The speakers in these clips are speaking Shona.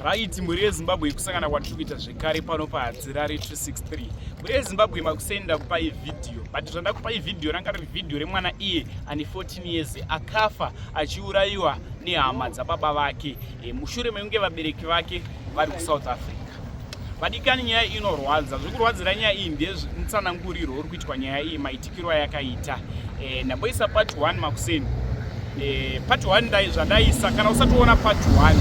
Right, mhuri yeZimbabwe, kusangana kwatiri kuita zvekare pano paHadzirare 263. Mhuri yeZimbabwe, makuseni ndakupai vhidhiyo, but zvandakupai vhidhiyo ranga riri vhidhiyo remwana iye ane 14 years akafa achiurayiwa nehama dzababa vake mushure mekunge vabereki vake vari kuSouth Africa. Vadikani, nyaya inorwadza. Zvekurwadzira nyaya iyi ndezmutsananguriro uri kuitwa nyaya iyi, maitikiro ayakaita. Ndamboisa part 1 makuseni. Part 1 zvandaisa, kana usationa part 1,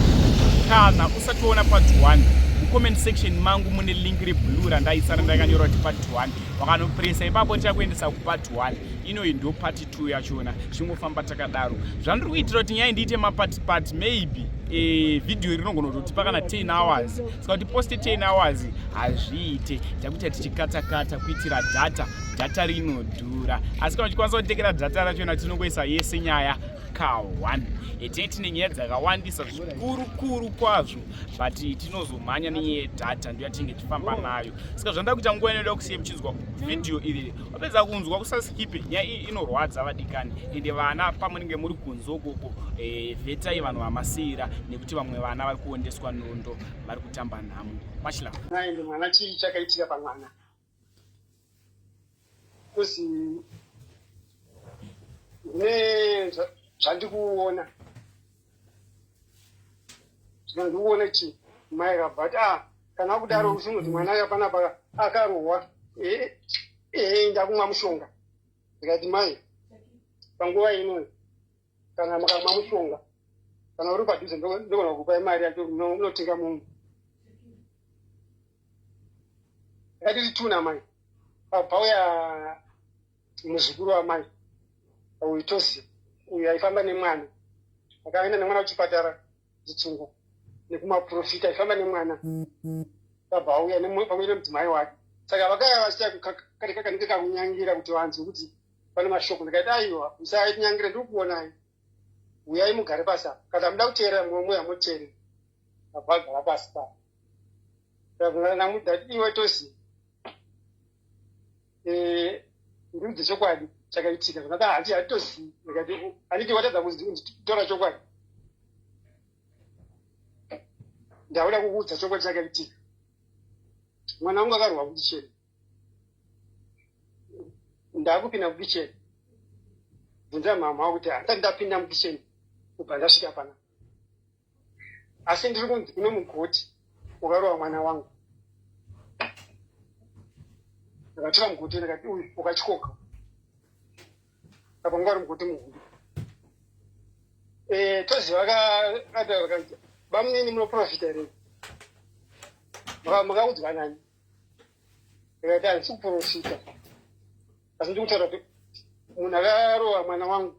kana usationa part 1, mucomment section mangu mune link reblue randaisa randakanyora kuti part 1. Wakanopresa ipapo tichakuendesa kupart 1. Inoyi ndo part 2 yachona, chingofamba takadaro. Zvandiri kuitira kuti nyaya ndiite mapart part, maybe video rinogona kutotipa kana 10 hours, saka kuti poste 10 hours hazviite. Takuita tichikatakata kuitira data, data rinodhura, asi kana uchikwanisa kutekera data rachona, tinongoisa yese nyaya ka1. Tinenge tine nyaya dzakawandisa zvikuru kwazvo, but tinozomhanya nenyaya yedata, ndo yatinenge tichifamba nayo. Saka zvanda kuita nguva inoda kusiya muchinzwa vhidhiyo iri, wapedza kunzwa kusaskipe. Nyaya iyi inorwadza, vadikani, ende vana pamunenge muri kunze ukoko, vhetai vanhu vamasiyira, nekuti vamwe vana vari kuondeswa nondo, vari kutamba nhamo. Much love. Naende mwana, chii chakaitika pamwana? Kuzi ndine zvandikuona, zvandikuona chi mai akabva ati, "A, kana kudaro usinoti mwana aka panapa akarohwa, ehe, ndakumwa mushonga." Ndikati, "Mai, panguva ino kana mukamwa mushonga, kana uri padhuze ndogona kukupai mari yacho unotenga mumwe." Ndakati tuna mai pabva muzukuru wamai uyu Tozi uyu aifamba nemwana, akaenda nemwana kuchipatara Chitsungo nekumaprofita, aifamba nemwana, abva auya pamwe nemudzimai wake. Saka vakaya vachiita kanenge kakunyangira kuti vanzwe kuti pane mashoko. Ndikati, "Aiwa, musaitinyangira, ndiri kuonai, uyai mugare pasi apa. Kana muda kuteerera muromo yamuteerera." Abva agara pasi pa namudati, "Iwe Tozi, ndiudze chokwadi chakaitika." Zvakati handi hatitozivi. Ndikati, "Handiti watadza kunditora chokwadi? Ndauda kukuudza chokwadi chakaitika. Mwana wangu akarwa kukicheni, ndakupinda mukicheni. Bvunza mama kuti handisati ndapinda mukicheni kubva ndasvika pana, asi ndiri kunzi kune mugoti ukarova mwana wangu." Ndakatora mugoti, ndikati, "Uyu ukatyoka apa, unga uri mugoti muhombe." Toziva vakati, "Bamunini, munoprofita here? Makaudzwa nani?" Ndikati, "Handisi kuprofita, asi ndiri kutaura kuti munhu akarova mwana wangu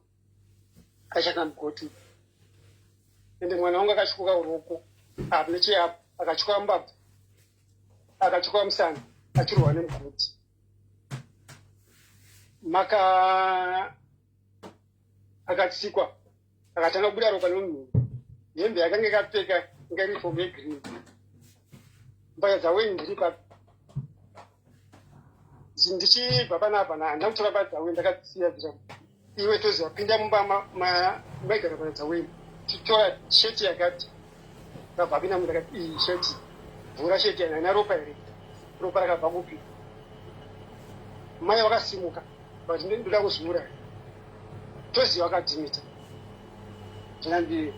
achaka mugoti, ende mwana wangu akatyoka ruoko apo necheapo, akatyoka mbabvu, akatyoka musana, achirohwa nemugoti." Maka akatsikwa, akatanga kubuda ropa nemumhino. Hembe yakanga ikapfeka inga uniform yegreen, mbatya dzaweni ndiri papi. Ndichibva panapa handina kutora mbatya dzaweni, ndakadzisiya dzira. Iwe Toziva, pinda mumba maigara mbatya dzaweni, titora sheti yakati. Kabva apinda mumba, ndakati, "Iyi sheti, vhura sheti, haina ropa here? Ropa rakabva kupi?" Mai vakasimuka vati, "Ndoda kuzviuraya." Toziva akadhimita zvinanzi,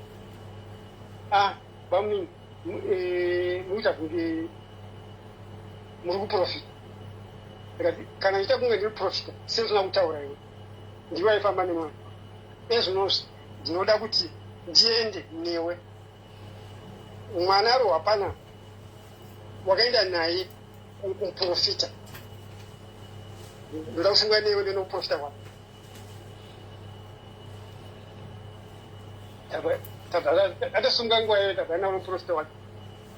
"A, bamunini, mukuita kunge muri kuprofita." Ndikati, "Kana ndiita kunge ndiri profita, sezvina kutaura iwe, ndiwe aifamba nemwana. Ezvinozvi ndinoda kuti ndiende newe. Mwana arohwa pana, wakaenda naye kumuprofita. Ndoda kusunga newe ndenomuprofita wako." Atosunga nguva iyoyo, tabva nawo muprofita wake.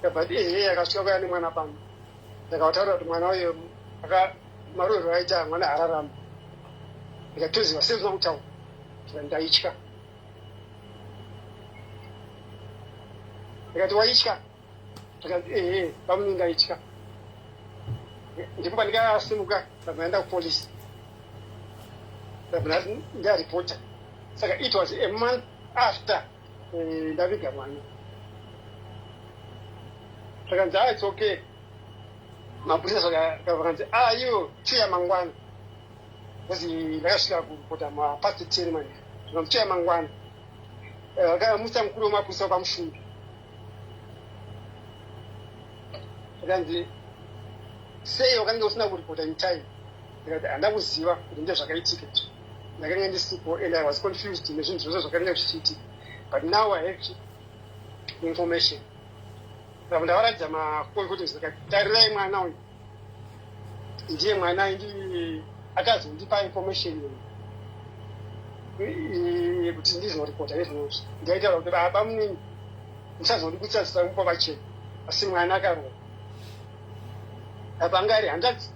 Tabva ti, "Ehe." Akasvika kuya nemwana pano, ndakataura kuti mwana uyo marohero aita mwana hararama. Ndikatoziva sezvina kutaura, ndaitya. Ndikati, "Waitya?" Ndikati, "Ehe, bamunini, ndaitya." Ndipo pandikasimuka, ndabva ndaenda kupolisi, ndabva ndaripota. Saka it was a month after ndaviga mwana. Zvakanzi, "Ah, it's okay." Mapurisa vakanzi, "Ah, iwo chiuya mangwana," because ndakasvika kuripota mapast 10 manje. Zvakanzi, "Chiuya mangwana." Vakamusa mukuru wemapurisa wekwaMushumbi. Zvakanzi, "Sei wakange usina kuripota in time?" Ndikati, "Handina kuziva kuti ndezvakaitika izvi. Ndakanga ndisipo and I was confused nezvinhu zvose zvakanga zvichiitika, but now I have information." Ndabva ndavaratidza mafotos. Ndikati, "Tarirai, mwana uyu ndiye mwana ndi akazondipa information yekuti ndizoripota izvozvi. Ndaitaura kuti baba munini musazondibudisa zita mupa pachena, asi mwana akarohwa apa anga ari hanzvadzi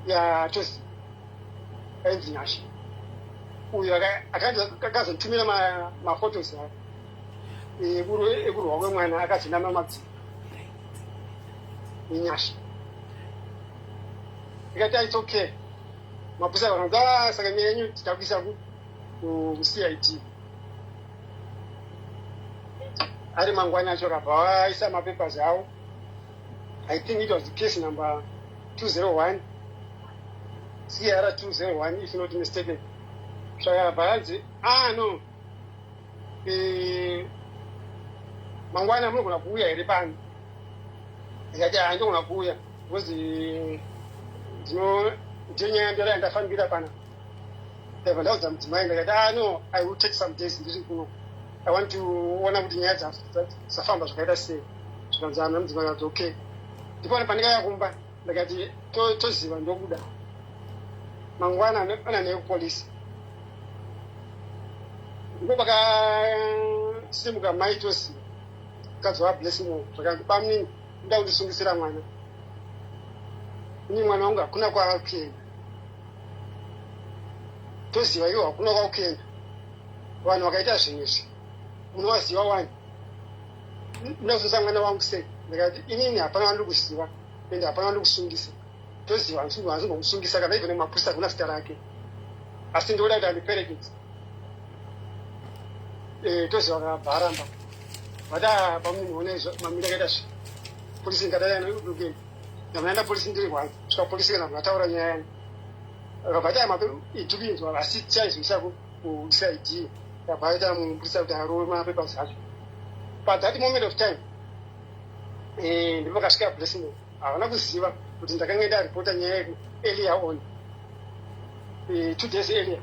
yaTozi ainzi Nyasha uyu akazonditumira maphotos ekurwa kwemwana akazonama madziro neNyasha." Ndikati, "It's okay." Mapurisa vakanzi, "Ah, saka nyaya yenyu tikakuisa kuCID." Ari mangwana acho akabva vaisa mapapers avo. I think it was case number 201 CR 201, if not mistaken. Saka bva yanzi, "Ah, no, mangwana munogona kuuya here pano?" Ndikati, "Ha, ndogona kuuya because ndino ndiyo nyaya ndara yandafambira pana." Ndabva ndaudza mudzimai, ndakati, "Ah, no, I will take some days ndiri kuno. I want to ona kuti nyaya dzafamba zvakaita sei." Zvikanzi ana mudzimai akati, "Okay." Ndipona pandikauya kumba, ndakati, "Toziva ndokuda mangwana ana nekupolisi." Ndipo pakasimuka mai Toziva, mukadzi waBlessing, zvakanzi, "Bamunini, ndoda kundisungisira mwana ini. Mwana wangu hakuna kwaari kuenda. Toziva iwo hakuna kwakuenda. Vanhu vakaita zvinhu izvi munovaziva wani. Ndinozunza mwana wangu sei?" Ndikati, "Inini hapana wandiri kuziva ende hapana wandiri kusungisa. Toziva handizombomusungisa, kana even mapurisa hakuna zita rake, asi ndinoda kuti andiperekedze." Toziva akabva aramba vati, "Ah, bamunini, one mamiri akaita zvi polisi ingadai anokuenda." Ndamboenda polisi ndiri one. Svika polisi, kana vataura nyaya yangu, akabva ati, "Amape itukuinzwa, asi tichaizoisa kuCID." Akabva aita mupurisa kuti arove mapapers acho. But that moment of time, ndipo pakasvika Blessing. Havana kuziva kuti ndakanga ndaripota nyaya yeku earlier on, 2 days earlier.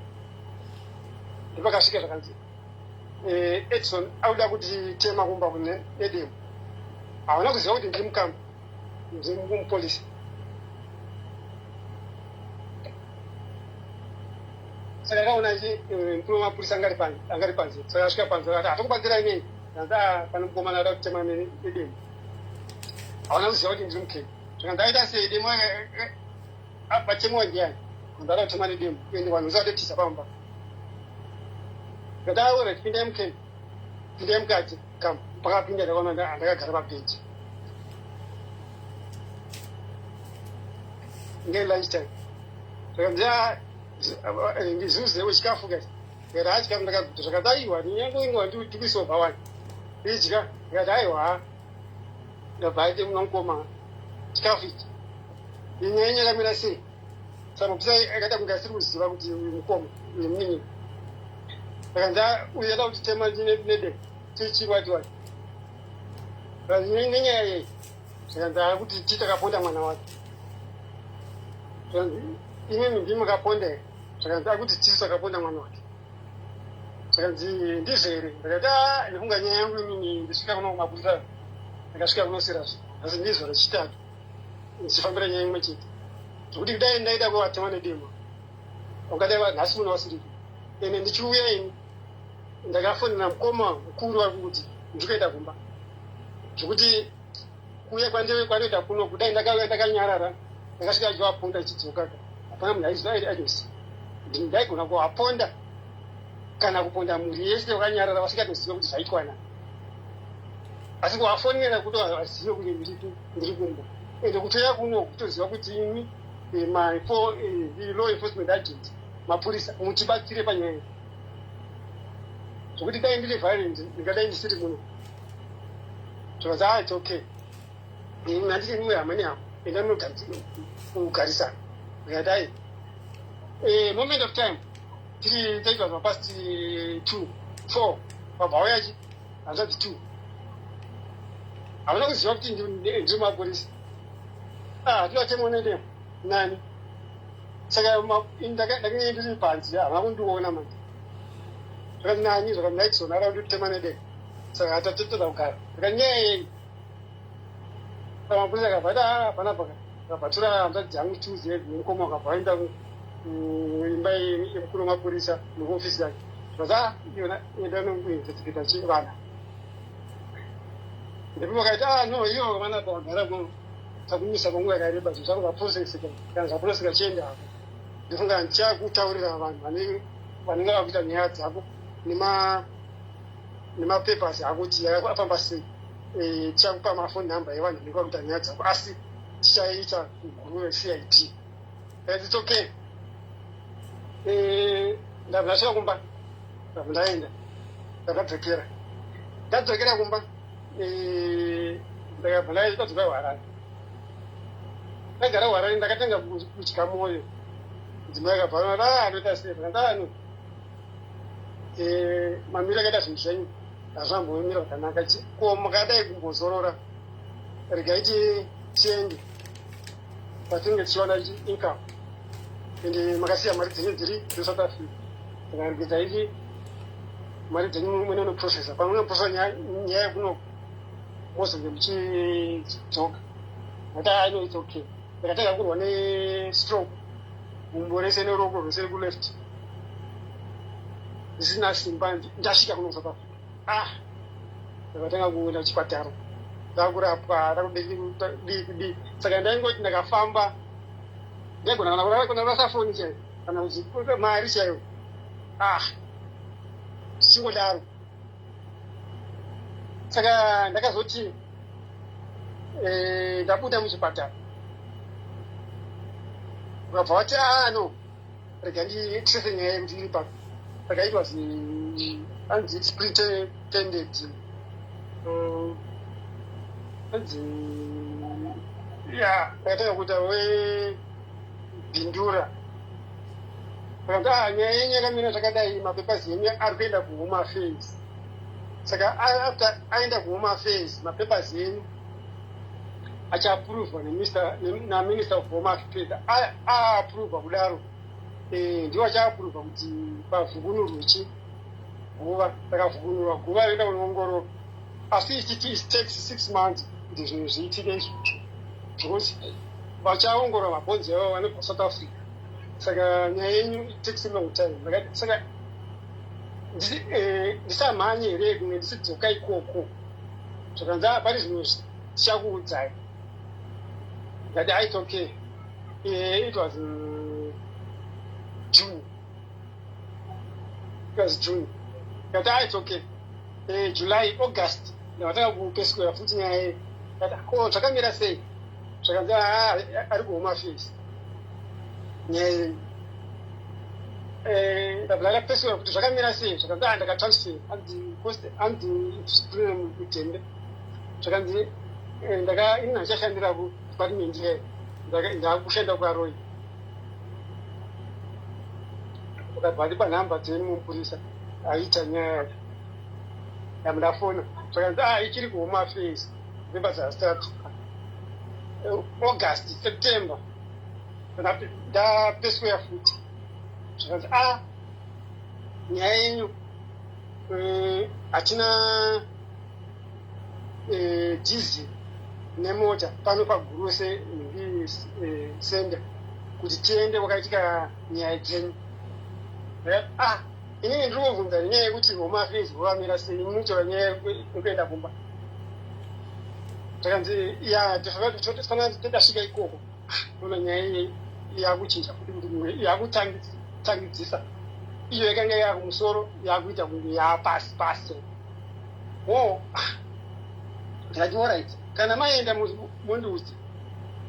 Ndipakasvika, zvakanzi, "Edson auda kuti tema kumba kune nedemo." Havana kuziva kuti ndiri mukamba, ndiri mupolisi. Saka akaona mukuru wemapurisa angari panze. Saka asvika panze akati, "Hatokubatsirai nei?" Kanzi, "Ah, pane mukomana ada kutema nedemo." Havana kuziva kuti ndiri mukeni. Zvakanzi, "Aita sei demo? Patemewa ndiani?" Kanzi, "Ada kutema nedemo ende vanhu usatotiza pamba." Ndikati, "Alright, pindai mukeni, pindai mukati." Kam pakapinda, ndakaona ndakagara pabhenji nge lunch time. Zvakanzi, "Ndizuzewo chikafu kai?" Ndikati, "Ha, chikafu ndakaguta." Zvakati, "Aiwa, ndinyangoinga ndikuisobva wani, idya." Ndikati, "Aiwa." Ndabva aite muna mukoma, chikafu ichi inyaya yenyu yakamira sei? Saka mapurisa akaita kunge asiri kuziva kuti uyu mukoma, uyu munini. Akanzi, "Uyu ada kutitema nedemo, tichiwati wati nenyaya yei?" Zvakanzi, "Akuti ti takaponda mwana wake." Zvakanzi, "Imimi ndimi makaponda here?" Zvakanzi, "Akuti tisu takaponda mwana wake." Zvakanzi, "Ndizvo here?" Ndakati, "A, ndifunga nyaya yangu inini ndisvika kuno kumapurisa, ndakasvika kunosira asi ndizvo rechitatu ndichifambira nyaya imwe chete, zvokuti kudai ndaida kuvatema nedemo ungadai nhasi muno wasiripo. Ende ndichiuya ini ndakafonera mukoma mukuru vari kuti ndiri kuenda kumba, zvokuti kuuya kwandoita kuno, kudai ndakauya ndakanyarara, ndakasvika achivaponda ichidzoka, hapana munhu aizoziva. Ndaigona kuvaponda kana kuponda mhuri yese vakanyarara vasingatoziva kuti zvaitwa nani, asi kuvafonera kuti vazive kuti ndiri kumba, ende kutoya kuno kutoziva kuti imi law enforcement agent, mapurisa, mutibatsire panyaya iyi, zvokuti dai ndiri violent ndingadai ndisiri muno." Zvikanzi, "Ah, it's okay, handiti imwe hama nehama, enda munogarisana." Ndikati, "Ai." Moment of time tiri taitwa mapast 2 4, vabva vauya chi hanzvadzi 2. Havana kuziva kuti ndiri mapurisa. Ah, tinotemwa nedemo nani. Saka ndakange ndiri panze, havana kundiona manje. Zvakati nani, zvakati Naikson ara kunditema nedemo. Saka tatotadza kugara. Saka nyaya yei? Saka mapurisa akabva ati, "Ah, hapana." Paka akabva tora hanzvadzi dzangu two zedu nemukoma, akabva aenda kuimba yemukuru wemapurisa nekuofisi yake. Zvikati, "Ah, iyona enda nokuinvestigata chi vana." Ndipo vakaiti, "Ah, no, iyo vana pavagara takumisa panguva yakareba, zvinhu zvako zvaprocessika. Kana zvaprocessika, chienda hako. Ndifunga ndichakutaurira vanhu vanenge vakuita nyaya dzako nemapapers ako kuti afamba sei. Tichakupa mafoni number evanhu vanenge vakuita nyaya dzako, asi tichaita kuguru reCID." It's okay. Ndabva ndasvika kumba, ndabva ndaenda, ndakadzokera, ndadzokera kumba. Ndakabva ndadzoka Harare, ndagara Harare. Ndakatanga kudya mwoyo. Mudzimai akabva a anoita sei? Ndakati, "Mamiro akaita zvinhu zvenyu hazvambomira zvakanaka. Ko makadai kumbozorora, regai tiende patinenge tichiwana income, ende makasiya mari dzenyu dziri dzeSouth Africa. Saka regedzai mari dzenyu munonoprocessa. Pamunoprocessa nyaya yekuno, mozonge muchidzoka." Ndati, "Ah, no, it's okay." Ndakatanga kurwa nestroke, gumbo rese neruoko rwese rekuleft zvisina simba. Ndasvika kuno South Africa, ah, ndakatanga kuenda kuchipatara, ndakurapwa, ndakudii kudii. Saka ndaingoti ndakafamba, ndaigona kana kurasa foni chaiyo, kana kuti mari chaiyo. Ah, zvichingodaro. Saka ndakazoti ndabuda muchipatara, ukabva wati, "Ah, no, rega nditrace nyaya yekuti iri papi." Saka it was anzi superintendent, anzi ya ndakatanga kuita webhindura. Saka ah, nyaya yenyu yakamira zvakadai, mapapers enyu ari kuenda kuHome Affairs. Saka after aenda kuHome Affairs, mapapers enyu achiaprovwa naMinister of Home Affairs. Aaprovwa kudaro, ndiwo achiaprovha kuti pavhukunurwe chi guva. Saka vhukunurwa guva, roenda kunoongororwa, asi ichiti it takes 6 months kuti zvinhu zviitike izvozvo, because vachaongorora mabhonzi avo vanobva South Africa. Saka nyaya yenyu it takes a long time. Saka ndisamhanye here kumwe ndisidzoka ikoko? Zvakanzi, "Ah, pari zvino tichakuudzai." Ndati, "Ah, it's okay." It was June, it was June. Ndati, "Ah, it's okay." July, August, ndavatanga kupeswera futi nyaya iyi. Ndati, "Ko zvakamira sei?" Zvakanzi, "Ah, ari kuHome Affairs nyaya iyi." Ndabva ndapeswera kuti zvakamira sei. Zvakanzi, "Ah, ndakatransfer." Anzi cost, anzi Kudembe. Zvakanzi, ndaka ini handichashandira kudepartment iyayo, ndakushanda kuKaroi. Ukabva ndipa nhamba dzenyu mumupurisa aita nyaya yacho. Ndabva ndafona. Zvakanzi, "Ah, ichiri kuHome Affairs." Papers hazitatu. August, September, ndapesweya futi. Zvakanzi, "Ah, nyaya yenyu hatina diesel nemota pano paGuruse senda kuti tiende kwakaitika nyaya dzenyu." Ah, inini ndiri kubvunza nenyaya yekuti Home Affairs vamira sei, munotaura nyaya yekuenda kumba. Zvakanzi, "Ya, tofanira tadasvika ikoko." Ona nyaya iyi yakuchinja futi, kuti yakutangidzisa iyo yakanga yakumusoro yakuita kunge yapasi pasi o. Ndikati, "Alright, kana maenda mondiudza,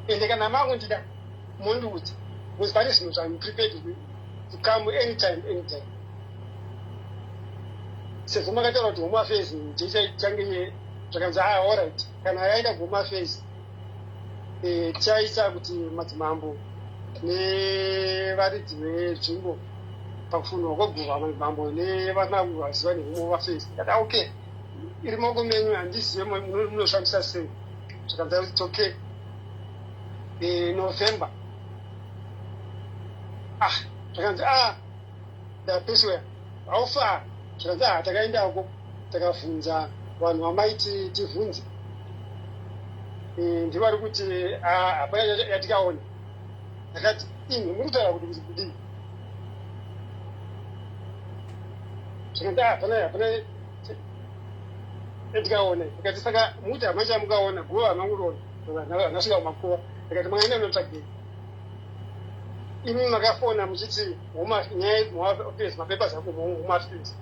ende kana makundida mondiudza, because pane zvinhu zvaim prepared to come anytime, anytime, sezvo makataura kuti Home Affairs ndichange Zvakanzi, "Ah, alright, kana yaenda kuHome Affairs, tichaisa kuti madzimambo nevaridzi venzvimbo pakufunwa kweguva, madzimambo nevana vaziva neHome Affairs." Ndati, "Okay, iri maoko menyu, handizive munoshandisa sei." Zvakanzi, "It's okay." November, ah, zvakanzi, "Ah, ndapeswea haufa." Zvakanzi, "Ah, takaendako, takavhunza vanhu vamaiti tivhunze, ndivari kuti hapana yatikaona." Ndakati, "Imwe muri kutaura kuti kudii?" Zvakanzi, "Hapana yatikaona." Ndikati, "Saka muti hamuna chamukaona? Guva hamuna kuriona, hanasvika kumakuva." Ndikati, "Makaenda kunotsvagei imi? Makafona muchiti nyaya Home Affairs, mapapers ako Home Affairs.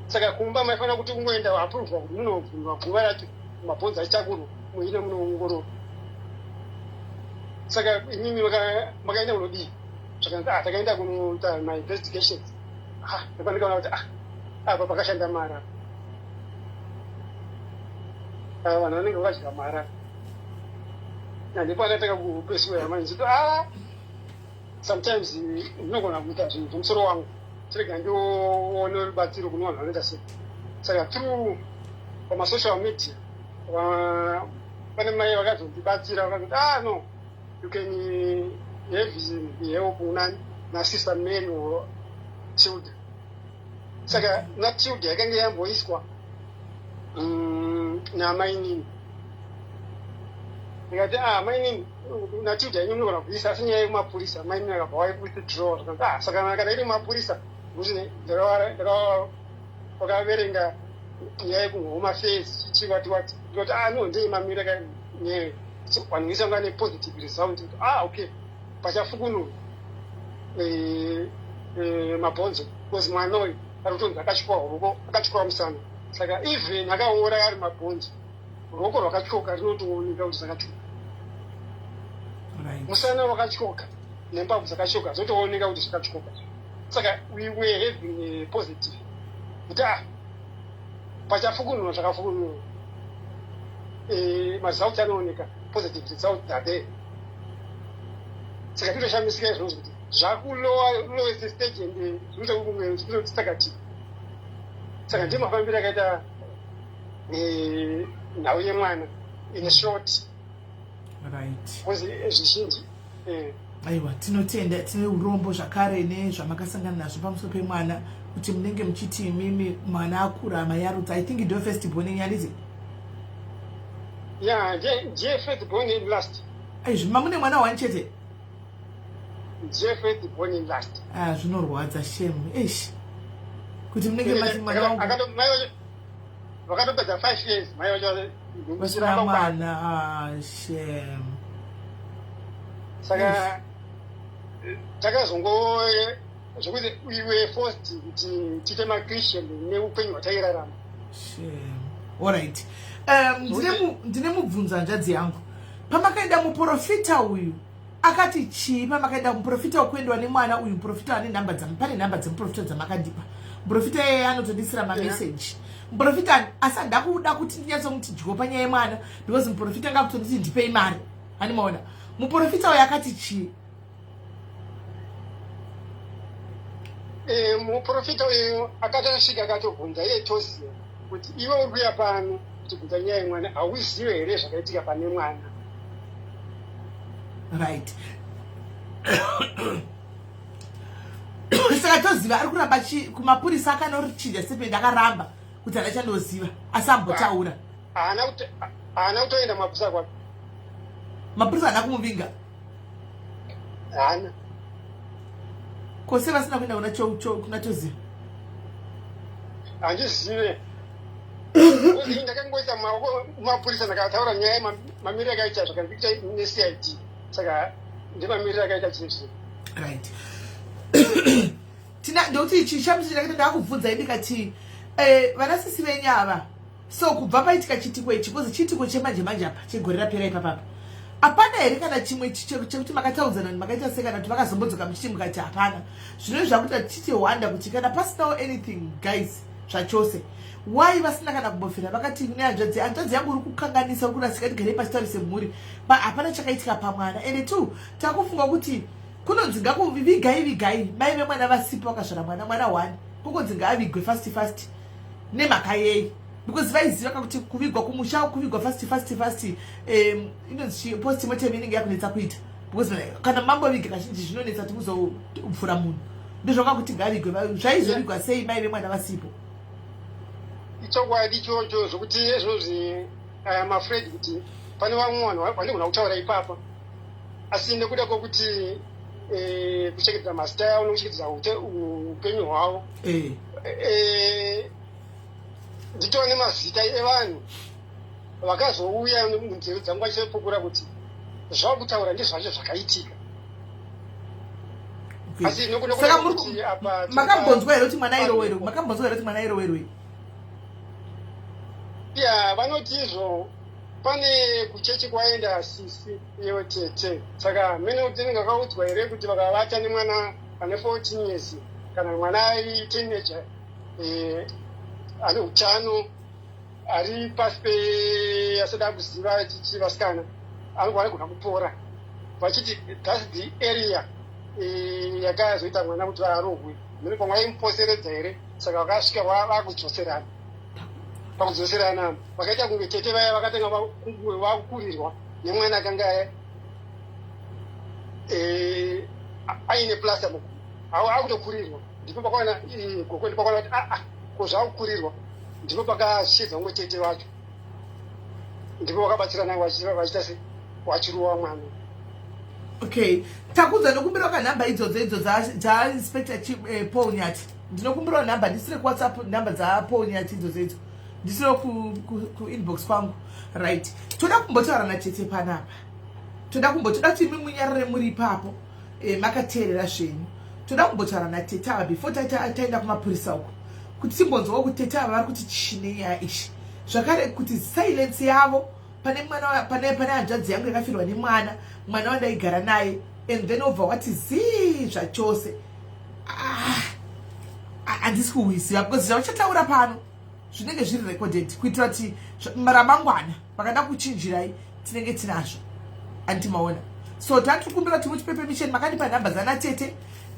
Saka kumba maifanira kuti kungoenda approval kuti munobvunwa guva racho, mabhonzo achitakurwa, muine munoongorora. Saka imimi makaenda kunodii?" Zvakanzi, "Ah, takaenda kunoita mainvestigations." Ah, ndopandikaona kuti, ah, apa pakashanda mari apa. Ava vanhu vanenge vakadya mari apa. Ndipo andatanga kupesiwa manje kuti, ah, sometimes ndinogona kuita zvinhu zvemusoro wangu, chirega ndione rubatsiro kune vanhu vanoita sei. Saka through pamasocial media pane mai vakazondibatsira, vakazoti, "Ah, no, you can have the help una nasister Mary or Tilda." Saka naTilda yakanga yamboiswa namainini. Ndikati, "Ah, mainini, naTilda inyu munogona kuisa, asi nyaya yekumapurisa." Mainini akabva withdraw. Zvakanzi, "Ah, saka kana iri mapurisa, nokuti wakaverenga nyaya yekuHome Affairs chiwati wati." Ndikati, "Ah, no, ndeimamira nyaya." Vanhu vese vanga nepositive result kuti, ah, okay, pachafukunurwa mabhonzo, because mwana uyu ari kutonzi akatyoka ruoko, akatyoka musana. Saka even akaora ari mabhonzo, ruoko rwakatyoka rinotooneka kuti zvakatyoka. Musana wakatyoka nembabvu dzakatyoka, zvotooneka kuti zvakatyoka. Saka we were having a positive kuti, ah, pachafukunurwa zvakafukunurwa, maresults anooneka, positive results are there. Saka tinoshamisika izvozvo kuti zvakulowest stage and zvinokuti. Saka ndiyo mafambiro akaita nhau yemwana in short. Because zvizhinji Aiwa, tinotenda. Tine urombo zvakare nezvamakasangana nazvo pamusoro pemwana, kuti munenge muchiti imimi mwana akura, mayarutsa. I think ndo first born yenyu, handiti? Ya, ndiye first born and last. Aizvi, mamune mwana one chete? Ndiye first born and last. Ah, zvinorwadza, shame. Eish, kuti munenge mati mwana wangu. Vakatopedza 5 years mai vacho vasina mwana. Ah, shame. Saka takazongo zvokuti we were forced kuti tiite machristian neupenyu hwatairarama. Shame. Alright, ndine mubvunzo, hanzvadzi yangu. Pamakaenda, muprofita uyu akati chii pamakaenda? Muprofita wekuendwa nemwana uyu, muprofita ane nhamba, pane nhamba dzemuprofita dzamakandipa. Muprofita iyeye anotondisira mameseji, muprofita, asi handakuda kuti ndinyatsomuti dyo panyaya yemwana, because muprofita ngakutonditi ndipei mari. Handimaona muprofita uyu akati chii? Muprofita uyu akatosvika akatobvunza iye Toziva kuti, "Iwe uri kuya pano kutibvunza nyaya yemwana, hauzive here zvakaitika pane mwana?" Right, saka Toziva ari kuramba kumapurisa, akanorichinja statement, akaramba kuti hana chandoziva, asi ambotaura. Haana kutoenda mapurisa kwake. Mapurisa haana kumuvinga? Haana. Kose vasina kuenda kuna Toziva? Handizive. Ndakangoisa maoko mumapurisa, ndakataura nyaya mamiriro akaita zvakandiita neCID. Saka ndemamiriro akaita chinhu. Right, tina ndokuti chishamiso chakaita, ndakubvunzai ndikati, vanasisi venyu ava, so kubva paitika chiitiko ichi, because chiitiko chemanje manje apa, chegore rapera ipapapa, hapana here kana chimwe chekuti makataudzana, makaita sei, kana kuti vakazombodzoka muchiti mukati hapana? Zvino zvakuita tichiti wanda kuti kana pasinawo anything, guys, zvachose. Why vasina kana kumbofira vakati kune hanzvadzi, hanzvadzi yangu uri kukanganisa, uri kurasika, tigarei pasi tarise mhuri. Hapana chakaitika pamwana. Ende two, takufunga kuti kunonzi ngakuvigai vigai mai vemwana vasipo, vakazvara mwana, mwana one, kokonzi ngaavigwe fast fast nemhaka yei? Because vaiziva kakuti kuvigwa kumusha, kuvigwa fast fast fast, inonzi postmortem inenge yakunetsa kuita, because kana mamboviga kazhinji zvinonetsa kuti muzopfura munhu. Ndozvakakuti ngavigwe. Zvaizovigwa sei mai vemwana vasipo? Ichokwadi ichocho, zvokuti izvozvi I am afraid kuti pane vamwe vanhu vanogona kutaura ipapa, asi nekuda kwokuti kuchengetedza mazita yavo nekuchengetedza upenyu hwavo, nditova nemazita evanhu vakazouya munzeve dzangu vachipupura kuti zvakutaura ndizvacho zvakaitika. Asi saka makambonzwa here kuti mwana airowerwe? Makambonzwa here kuti mwana airowerwe? Ya, vanoti izvo pane kuchechi kwaenda sisi iyo tete, saka mene kuti tinenge akaudzwa here kuti vakavata nemwana ane 14 years kana mwana ari teenager, ane utano, ari pasi pe asada kuziva chichi vasikana, anogona kupora, vachiti that's the area yakazoita mwana kuti arohwe. Mene pamwe aimuposeredza here, saka vakasvika vakudzoserana. Pakudzoserana vakaita kunge tete vaya vakatanga vakukurirwa nemwana akanga aine plaster muku akutokurirwa. Ndipo pakaona goko, ndipo pakaona kuti aa, ko zvakukurirwa. Ndipo pakashedza umwe tete vacho, ndipo vakabatsirana vachiita se vachiruwa mwana. Okay, Takudza, ndinokumbirawo kanhamba idzodzo idzo dzaInspector Paul Nyati. Ndinokumbirawo nhamba, ndisire kuWhatsApp nhamba dzaPaul Nyati idzodzo idzo, ndisire kuinbox kwangu. Right, toda kumbotaura natete panapa. Toda kumbotoda kuti imi munyarare muri ipapo, makateerera zvenyu. Toda kumbotaura natete ava before taenda kumapurisa uko, kuti timbonzwawo kuti tete ava vari kuti chine nyaya ishi zvakare, kuti silence yavo pane mwana, pane hanzvadzi yangu yakafirwa nemwana, mwana wandaigara naye, and then obva wati zii zvachose. Ah, handisi kuhwisiva because zvavachataura pano zvinenge zviri recorded, kuitira kuti ramangwana vakada kuchinjirai tinenge tinazvo, anditi maona? So tatikumbira kuti mutipe permission, makandipa nhamba dzana tete,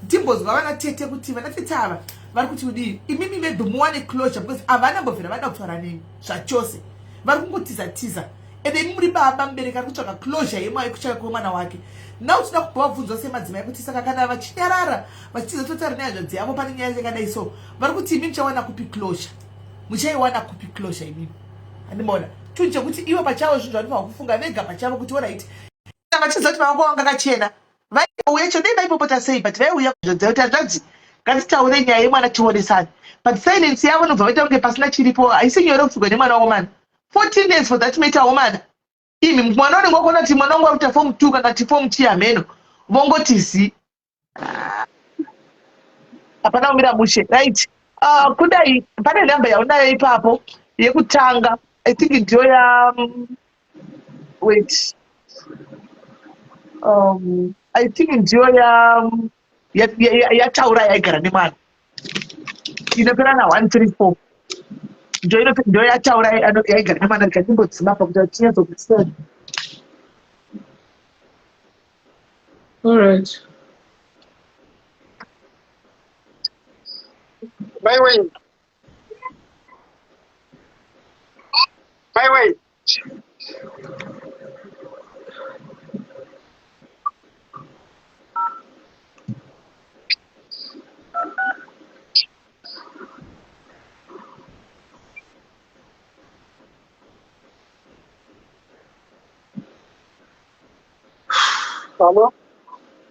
timbonzwa vana tete kuti vana tete ava vari kuti kudii. Imimi maybe muwane closure, because havana mbobvira vada kutaura nemi zvachose, vari kungotiza tiza. Ende imi muri baba, mubereki ari kutsvaga closure yekuchaya kwemwana wake. Now tinoda kubva vabvunzwa semadzimai kuti saka kana vachinyarara, vachitiza totaura nehanzvadzi yavo pane nyaya yakadai, so vari kuti imi muchawana kupi closure? Muchaiwana kupi closure imimi? Handimaona chinhu chekuti ivo pachavo zvinhu zvanofanwa kufunga vega pachavo kuti alright, vachiziva kuti maoko vanga akachena, vaiuya cho dei vaipopota sei, but vaiuya kuzodza kuti hanzvadzi, ngatitaure nyaya yemwana tionesane. But silence yavo nobva vaita kunge pasina chiripo. Haisi nyore kufigwa nemwana womana, 14 years for that matter. Womana imi mwana unenge wakuona kuti mwana wangu akuita form 2 kana kuti form chi, hameno, vongoti zi, hapana kumira mushe. Right, kudai pane nhamba yaunayo ipapo yekutanga, I think ndiyo ya wait, I think ndiyo yataura yaigara nemwana, inopera na 134, ndiyo yataura yaigara nemwana. Rikandimbodzima pakuti tinyatsokutisana. All right. By way. By way. Hello?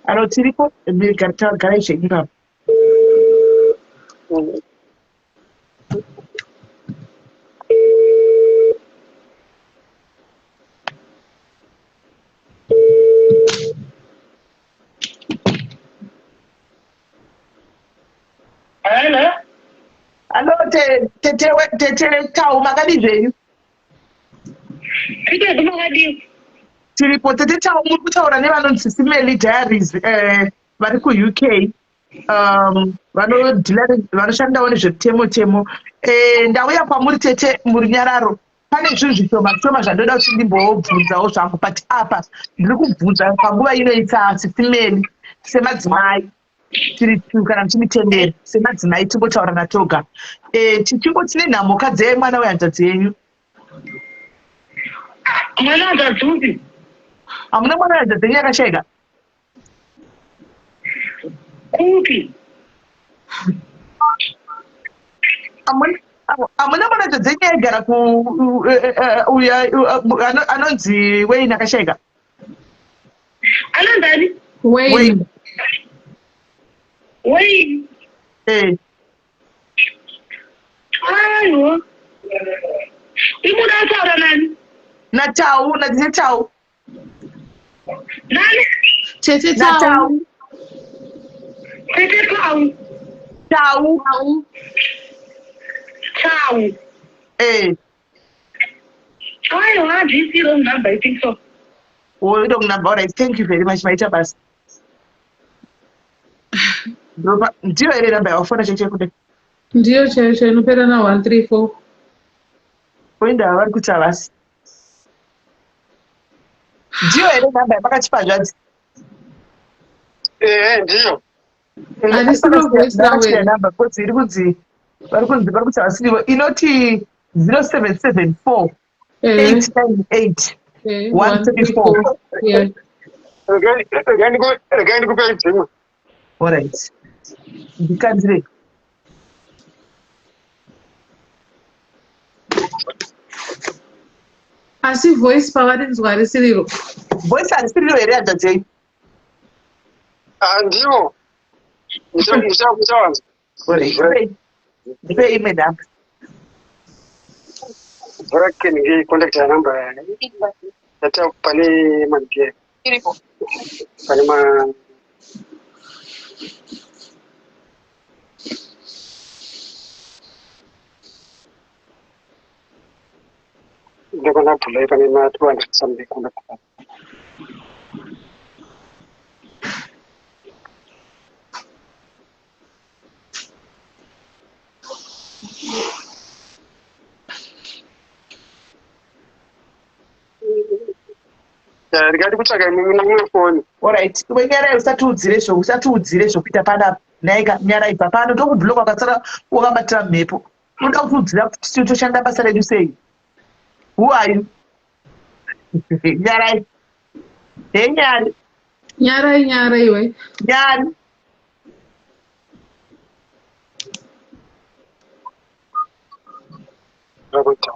Alo, tiripo, garai zvenyu ipapo. Hello? Alo, tete Tau, makadi zvenyu? Ite makadii? Tiripo, tete Tau. Muri kutaura nevanonzi Simeli Diaries, vari kuUK. Vanodhila, vanoshandawo nezvemutemo temo. Ndauya kwamuri tete murunyararo. Pane zvinhu zvishoma zvishoma zvandoda kuti ndimbobvunzawo zvangu, but apa ndiri kubvunza panguva ino itsa sisimeli semadzimai tiri two, kana muchinditendera semadzimai timbotaurana toga. Chichingo tine nhamoka dzemwana wehanzvadzi yenyu. Mwana hanzvadzi upi? Hamuna mwana wehanzvadzi yenyu yakashaika? Kupi? Hamuna mwana hanzvadzi yenyu yaigara ku uya anonzi Wayne akashaika? Anonzi ani? Wayne. Wayne. Eh. Aiwa. Imuda kutaura nani? NaTau, natete Tau. Nani? Tete Tau. NaTau. Tete Tau. Tau. Tau. Tau. Eh. Aiwa, this wrong number, I think so. Oh, wrong number. All right. Thank you very much. Maita basa. Ndopa ndiyo here namba yawafona cheche kude? Ndiyo chaiyo chaiyo inopera na 134. Kuenda vari kuti havasi. Ndiyo here namba yamakatipa zvanzi? Ehe, ndiyo. Handisi voice rawe. Namba because iri kunzi vari kunzi vari kuti havasirivo, inoti 0774 898 134. Yeah. Regai ndikupei dzimwe. Alright. Ndikandire. Asi voice pavarinzwa harisiriro. Voice harisiriro here hanzvadzi yenyu? Ah, ndivo. Muchawanza. Alright. Ndipei imwe namba. Bracken nge contact number yata pane manike. Iripo. Pane ma ndokona bhulai pane ma 200 something contact. Ndikati kutsvaga imwe foni. Alright. Iwe Nyarai, usatiudzire zvo usatiudzire zvokuita panapa. Nhaika Nyarai, bva pano, tokubloka ukasara wakabatira mhepo. Unoda kutiudzira kuti toshanda basa redu sei? Who are you? Nyarai. He Nyari. Nyarai, Nyarai iwe. Nyari. Rakuita.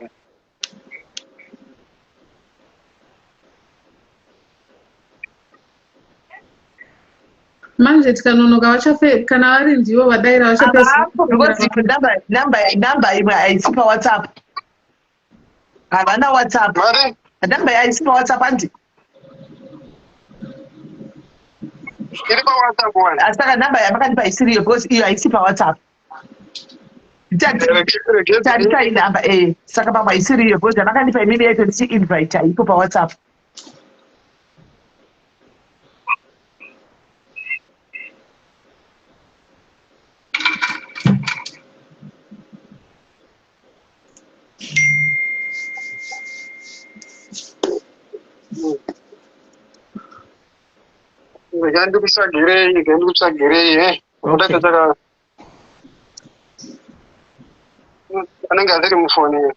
Manje tikanonoka vachafe, kana vari ndivo vadaira Havapo because namba imwe haisi paWhatsApp. Havana WhatsApp. Mari? Namba haisi paWhatsApp andi. Iri paWhatsApp wani. Asi saka namba yamakandipa isiriyo because iyo haisi paWhatsApp. Tarisai namba, saka pamwe haisiriyo because yamakandipa imini yacho ndichiinvite haipo paWhatsApp. Regai ndikutsvagirei, regai ndikutsvagirei, eh. Okay. Ndakataka anenge asiri mufoni.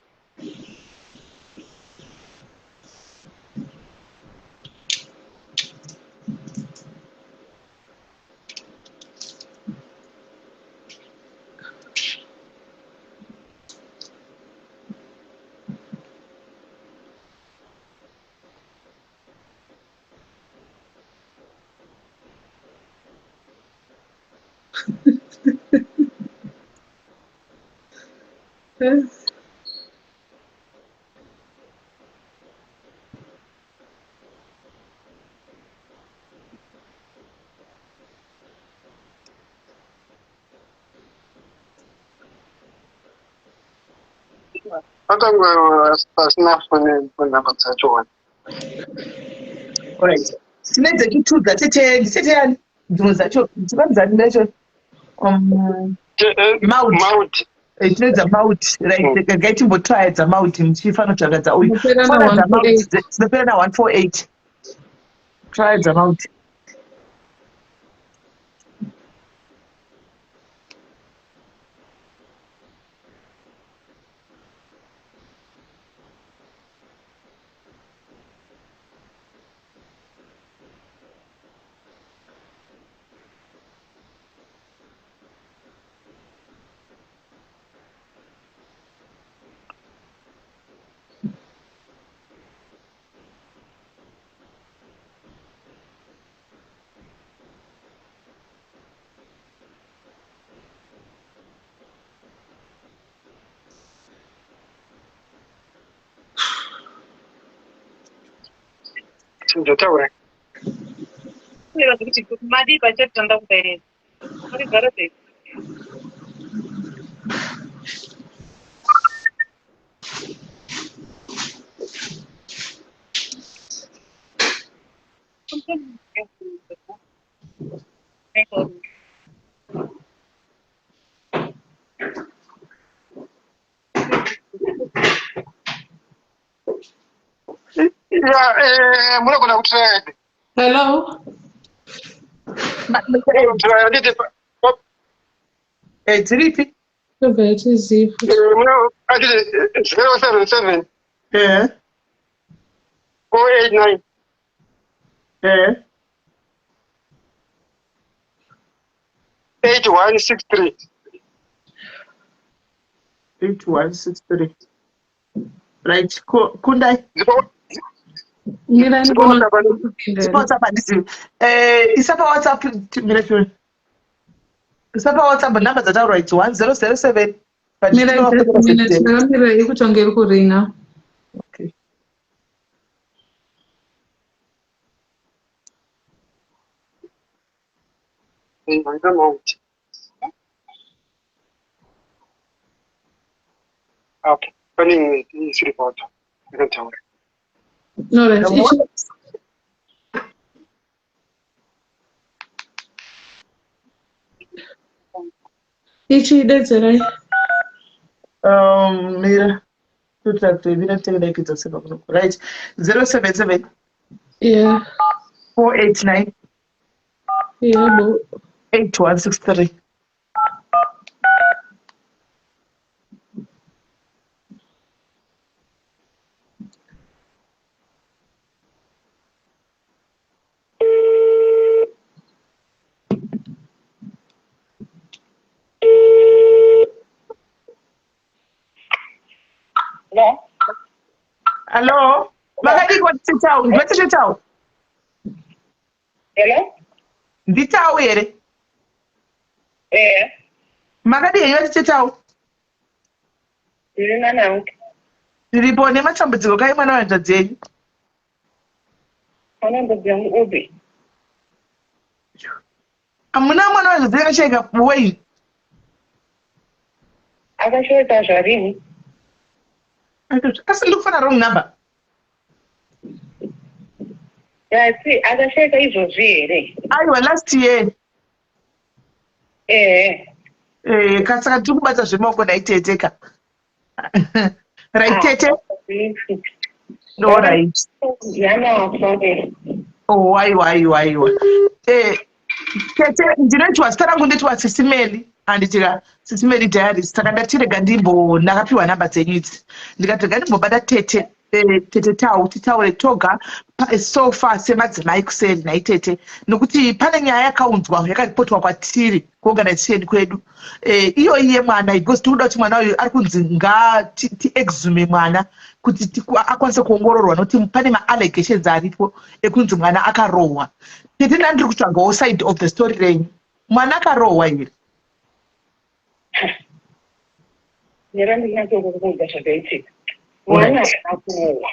Patangwe pasina foni, phone number dzacho wani. Alright. Tine dzechitudza tete, nditete yani dzimwe dzacho dzivanzani ndacho. Maud. Maud. Tine dzaMaud, right? Regai timbotraya dzaMaud, muchifanotsvaga dzauyu. Dzinopera na Fona dzaMaud. 148. Dzinopera na148, try dzaMaud. Ndotaura. Kuti madii pachatanda kubaireza marigara sei? Ya, munogona kutraya. Hello. Kutraya nditi Dziripi? Tobva yatizifu. Anditi 077 489 8163. 8163, right. Kundai. Mirai. Dzipo Ndikuona WhatsApp. kupinda. Dzipa WhatsApp, handizivi. Isa paWhatsApp, mira chione. Isa paWhatsApp nhamba dzataurwa idzi, 1007. But Mirai just a minute. Ndakamira, iri kutonge iri kuringa. Okay. Vaita Maud. Okay, pane imwe isiri paWhatsApp yakataura. Alright. Ichi idedzerai. Mira, mira tenge seva kuno. Right, 077 489 Yebo. 8163. Hello? Hello, makadii titau? Ndivete tau. Hello? Nditau here? Eh, Makadii henyu, vatitau? Ndiri nanangu. Ndiripo nematambudziko kai mwana wehanzvadzi yenyu. Mwana ndozi yangu upi? Hamuna mwana wehanzvadzi yakashaika wei? Akashaika zvarini? Asi ndikufana wrong number. Asi akashaika izvozvi here? Aiwa, last year. Eh. Kasaka tiri kubata zvemaoko naitete ka. Right, tete. No, right. Yanafa. Oh, aiwa, aiwa, aiwa. Tete, ndinoitwa, zita rangu ndetwa Sisimeli, handitika? Sisimeli Diaries. Saka ndatirega ndimbo, ndakapiwa namba dzenyu idzi, ndikati rega ndimbobata tete, tete Tau, titaure toga so far semadzimai kuseri naitete, nokuti pane nyaya yakaunzwa, yakaripotwa kwatiri kuorganization kwedu, iyoyi yemwana, because tiri kuda kuti mwana uyu ari kunzi nga tiexhume mwana kuti akwanise kuongororwa, nokuti pane maallegations aripo ekunzi mwana akarohwa. Tete, ndandiri kutsvagawo side of the story renyu. Mwana akarohwa here? Mira, ndinatsokukuudza zvakaitika. Mwana haana kurohwa.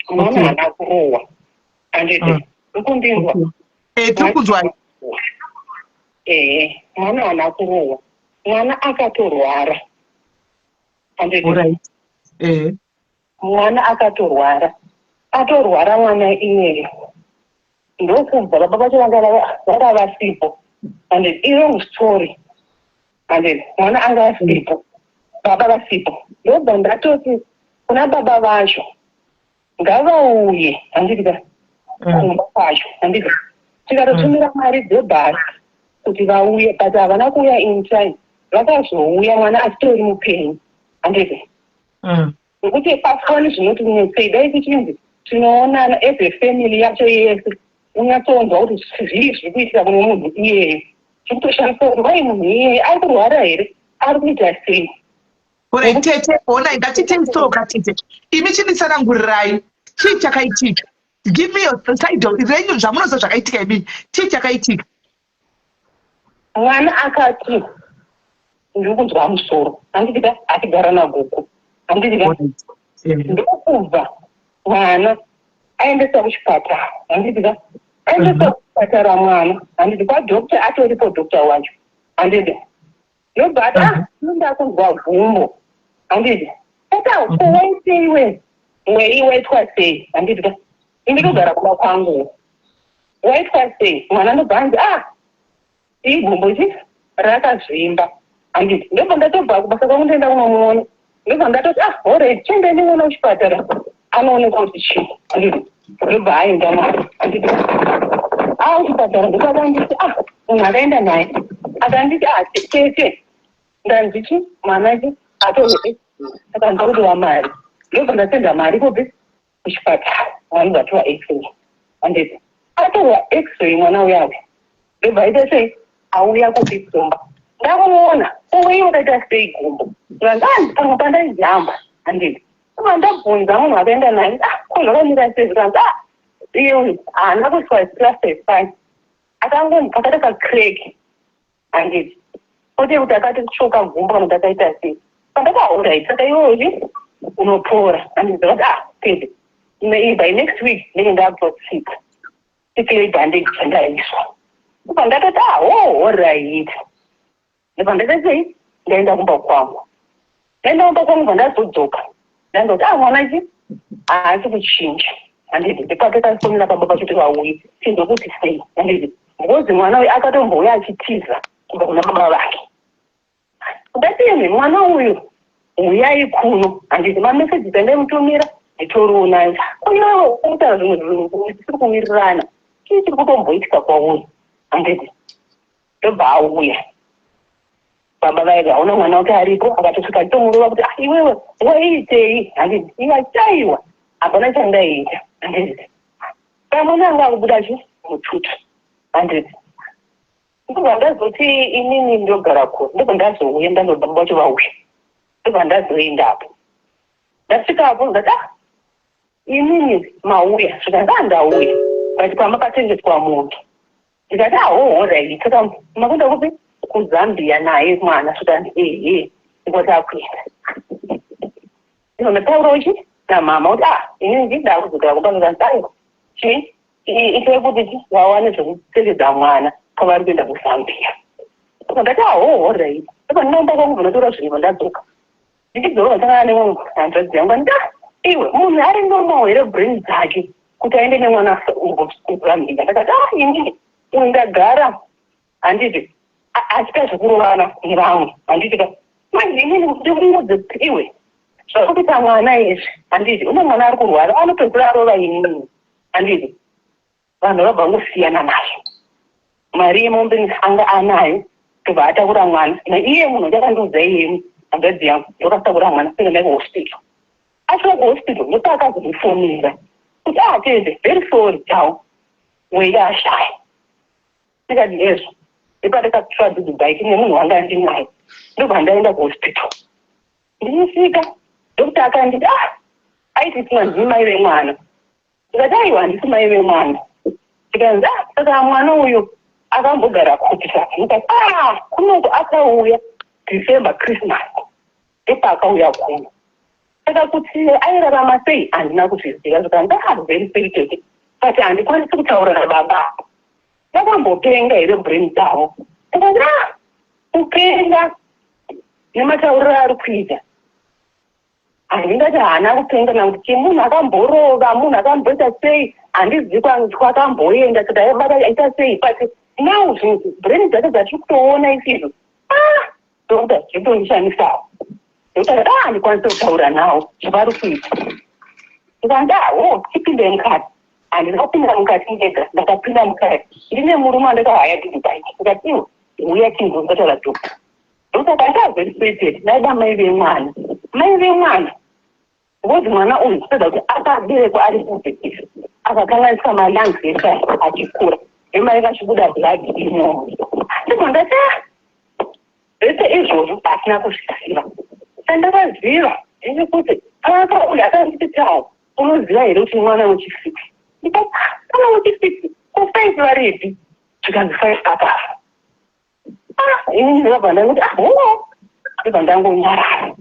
Mwana haana kurohwa. Handiti? Ukundinzwa? Tiri kunzwai. Ehe, mwana haana kurohwa. Mwana akatorwara. Handiti? Alright. Mwana akatorwara, atorwara mwana iyeye, ndokubva baba vacho vanga vasipo. And iwrong story. Handiti mwana anga asipo, baba vasipo. Ndobva ndatoti kuna baba vacho ngavauye, handiti ka, kumba kwacho, handiti tikatotumira mari dzebhasi kuti vauye, but havana kuuya in time. Vakazouya mwana asitori mupenyu, handiti. Nokuti pafoni zvinoti netsei, dai kuchinzi tinoonana as a family yacho yese, unyatsonzwa kuti zvii zviri kuitika kune munhu iyeyo, chikutoshandisa kuti wai munhu iyeye ari kurwara here, ari kuita sei. Alright, tete, ona, ngatitei soka, tete. Imi chinditsanangurirai. Chii chakaitika? Give me your side of renyu, zvamunoziva zvakaitika imini. Chii chakaitika? Mwana akati ndiri kunzwa musoro, handiti ka, achigara nagogo, handiti ka. Ndokubva mwana aendeswa kuchipatara, handiti ka, aendeswa kuchipatara mwana, handiti, kwadoctor, atoripo doctor wacho, handiti. Ndobva ati, "Ah, ndakunzwa gumbo," handiti. Saka ko waitei we mwei, waitwa sei? Handiti ka, indinogara kumba kwangu, waitwa sei mwana? Ndobva anzi, "Ah, igumbo chi rakazvimba," handiti. Ndobva ndatobva kubasa kwangu, ndoenda kunomuona. Ndobva ndatoti, "Ah, alright, chiendai ndimuona kuchipatara, anoonekwa kuti chii," handiti. Ndobva aenda naye, handiti, akuchipatara. Ndokakanditi, ah, munhu akaenda naye akanditi, "Ah, tete, ndanzi chi mwana chi atove." Akanza kuti wamari. Ndobva ndasenda mari kupi? Kuchipatara. Mwana uzatora X-ray, handiti. Atorwa X-ray mwana uyawe, ndobva aita sei? Auya kupi? Kumba. Ndakuona owei, wakaita sei gumbo? Zvanzi, "Pamwe pandaijamba," handiti. Ubva ndabvunza munhu akaenda naye, "Ah, ko zvakamira sei?" Zvikanzi, "Ah, iye uyu haana kuiswa plaster fine, akangonzi pakaita kacrack," handiti, kwete kuti akati kusvoka gumbo kana kuti akaita sei. Pandakaorit, saka iwoyi unopora, handiti. Ndakati, "Ah, tete, by next week ndenge ndakutotsika tikei bandage chandaiswa." Ubva ndatoti, "Ah, oh, alright." Ndobva ndaita sei? Ndaenda kumba kwangu. Ndaenda kumba kwangu, bva ndazodzoka, ndandoti, "Ah, mwana chi haasi kuchinja," handiti. Ndipatakafonera baba vachiti vauye tinzwe sei, handiti, because mwana uyu akatombouya achitiza kubva kuna baba vake. Ndatini, "Mwana uyu, uyai kuno," handiti. Mamessages andaimutumira nditoriwo uyewo kutaura zvimwe zvinhu zvisiri kuwirirana, chii chiri kutomboitika kwauri, handiti. Ndobva auya baba vaye, hauna mwana wake aripo. Akatosvika achitomurova kuti, "Ah, iwewe waiitei?" Handiti. Iye achaiwa, "Hapana chandaiita," handiti. Pamwe anga akubuda chi mututu, handiti. Ndobva ndazoti, "Inini ndogara kure." Ndobva ndazouya, ndazoti baba vacho vauya. Ndobva ndazoendapo. Ndasvikapo, ndati, "Ah, inini mauya?" Zvikanzi, "Ah, ndauya, but pamba pachengetwa munhu." Ndikati, "Aho, alright, saka makuenda kupi?" "KuZambia naye mwana." Zvikanzi, "Ehe." Ndikati, "Akuenda." Ndinotaurawo chi namama kuti, "Ah, inini ndida kudzokera kumba." Zvikanzi, "Aiwa, chi itai kuti chi vawane zvekupfekedza mwana pavari kuenda kuZambia." Saka ndati, "Aho, alright." Saka ndinoomba kwangu, ndinotora zvinhu, ndadzoka. Ndichidzoka, ndasangana nemumwe hanzvadzi yangu. Anditi, "Ah, iwe, munhu ari normal here brain dzake kuti aende nemwana kuZambia?" Ndakati, "Ah, inini uyu ndagara, handiti, achiita zvekurovana nevamwe, handiti ka. Manje inini ndikungudze, iwe, zvakuita mwana izvi, handiti, une mwana ari kurwara, anopedzera arova inini, handiti." Vanhu vabva ngosiyana nazvo. Mari yemombe anga anayo, tobva atakura mwana naiye munhu chakandiudza iye hanzvadzi yangu. Ndokasakura mwana kuenda naye kuhospital. Asvika kuhospital, ndopaakazondifonera kuti, "Ah, tete, very sorry, chau weida ashaya." Ndikati, "Hezvo." Ndopandakatora dudu bike nemunhu wanga ndinaye, ndobva ndaenda kuhospital. Ndichisvika, doctor akanditi, "Ah," aiti, "Tinonzi mai vemwana." Ndikati, "Aiwa, handisi mai vemwana." Ndikanzi, "Ah, saka mwana uyu akambogara kupi saka?" Ndikati, "Ah, kunoko akauya December, Christmas, ndopaakauya kuno. Saka kuti airarama sei handina kuzviziva." Zvikanzi, "Ah, very sorry tete, but handikwanisi kutaura nababa. Vakambopenga here brain dzavo?" Ndikati, "Ah, kupenga nematauriro ari kuita, handingati haana kupenga, nakuti munhu akamborova munhu, akamboita sei, handizivi kwakamboenda, saka aibata aita sei. But now zvinhu brain dzake dzatiri kutoona isizvo, ah, Doctor, zvitondishamisawo. Doctor akati, ah, handikwanise kutaura nawo zvavari kuita. Ndikati, ah, oh, chipinde mukati. Handina kupinda mukati ndega, ndakapinda mukati. Ndine murume wandakahaya ndiri bike. Ndikati, iwe, uya tinzwe zvataura doctor. Doctor akati, ah, very sweet. Ndaida mai vemwana. Mai vemwana. Because mwana uyu kupedza kuti akaberekwa ari positive akakanganiswa malungs ese achikura emai vachibuda blood imomo. Ndibva ndati ah, zvese izvozvo pasina kuzviziva. Chandakaziva ndechekuti paakauya akanditi tau unoziva here kuti mwana wechisix. Ndikati ah, mwana wechisix ko five varipi? Zvikanzi five akafa. Ah, ini ndakabva ndangoti ah hoo ndobva ndangonyarara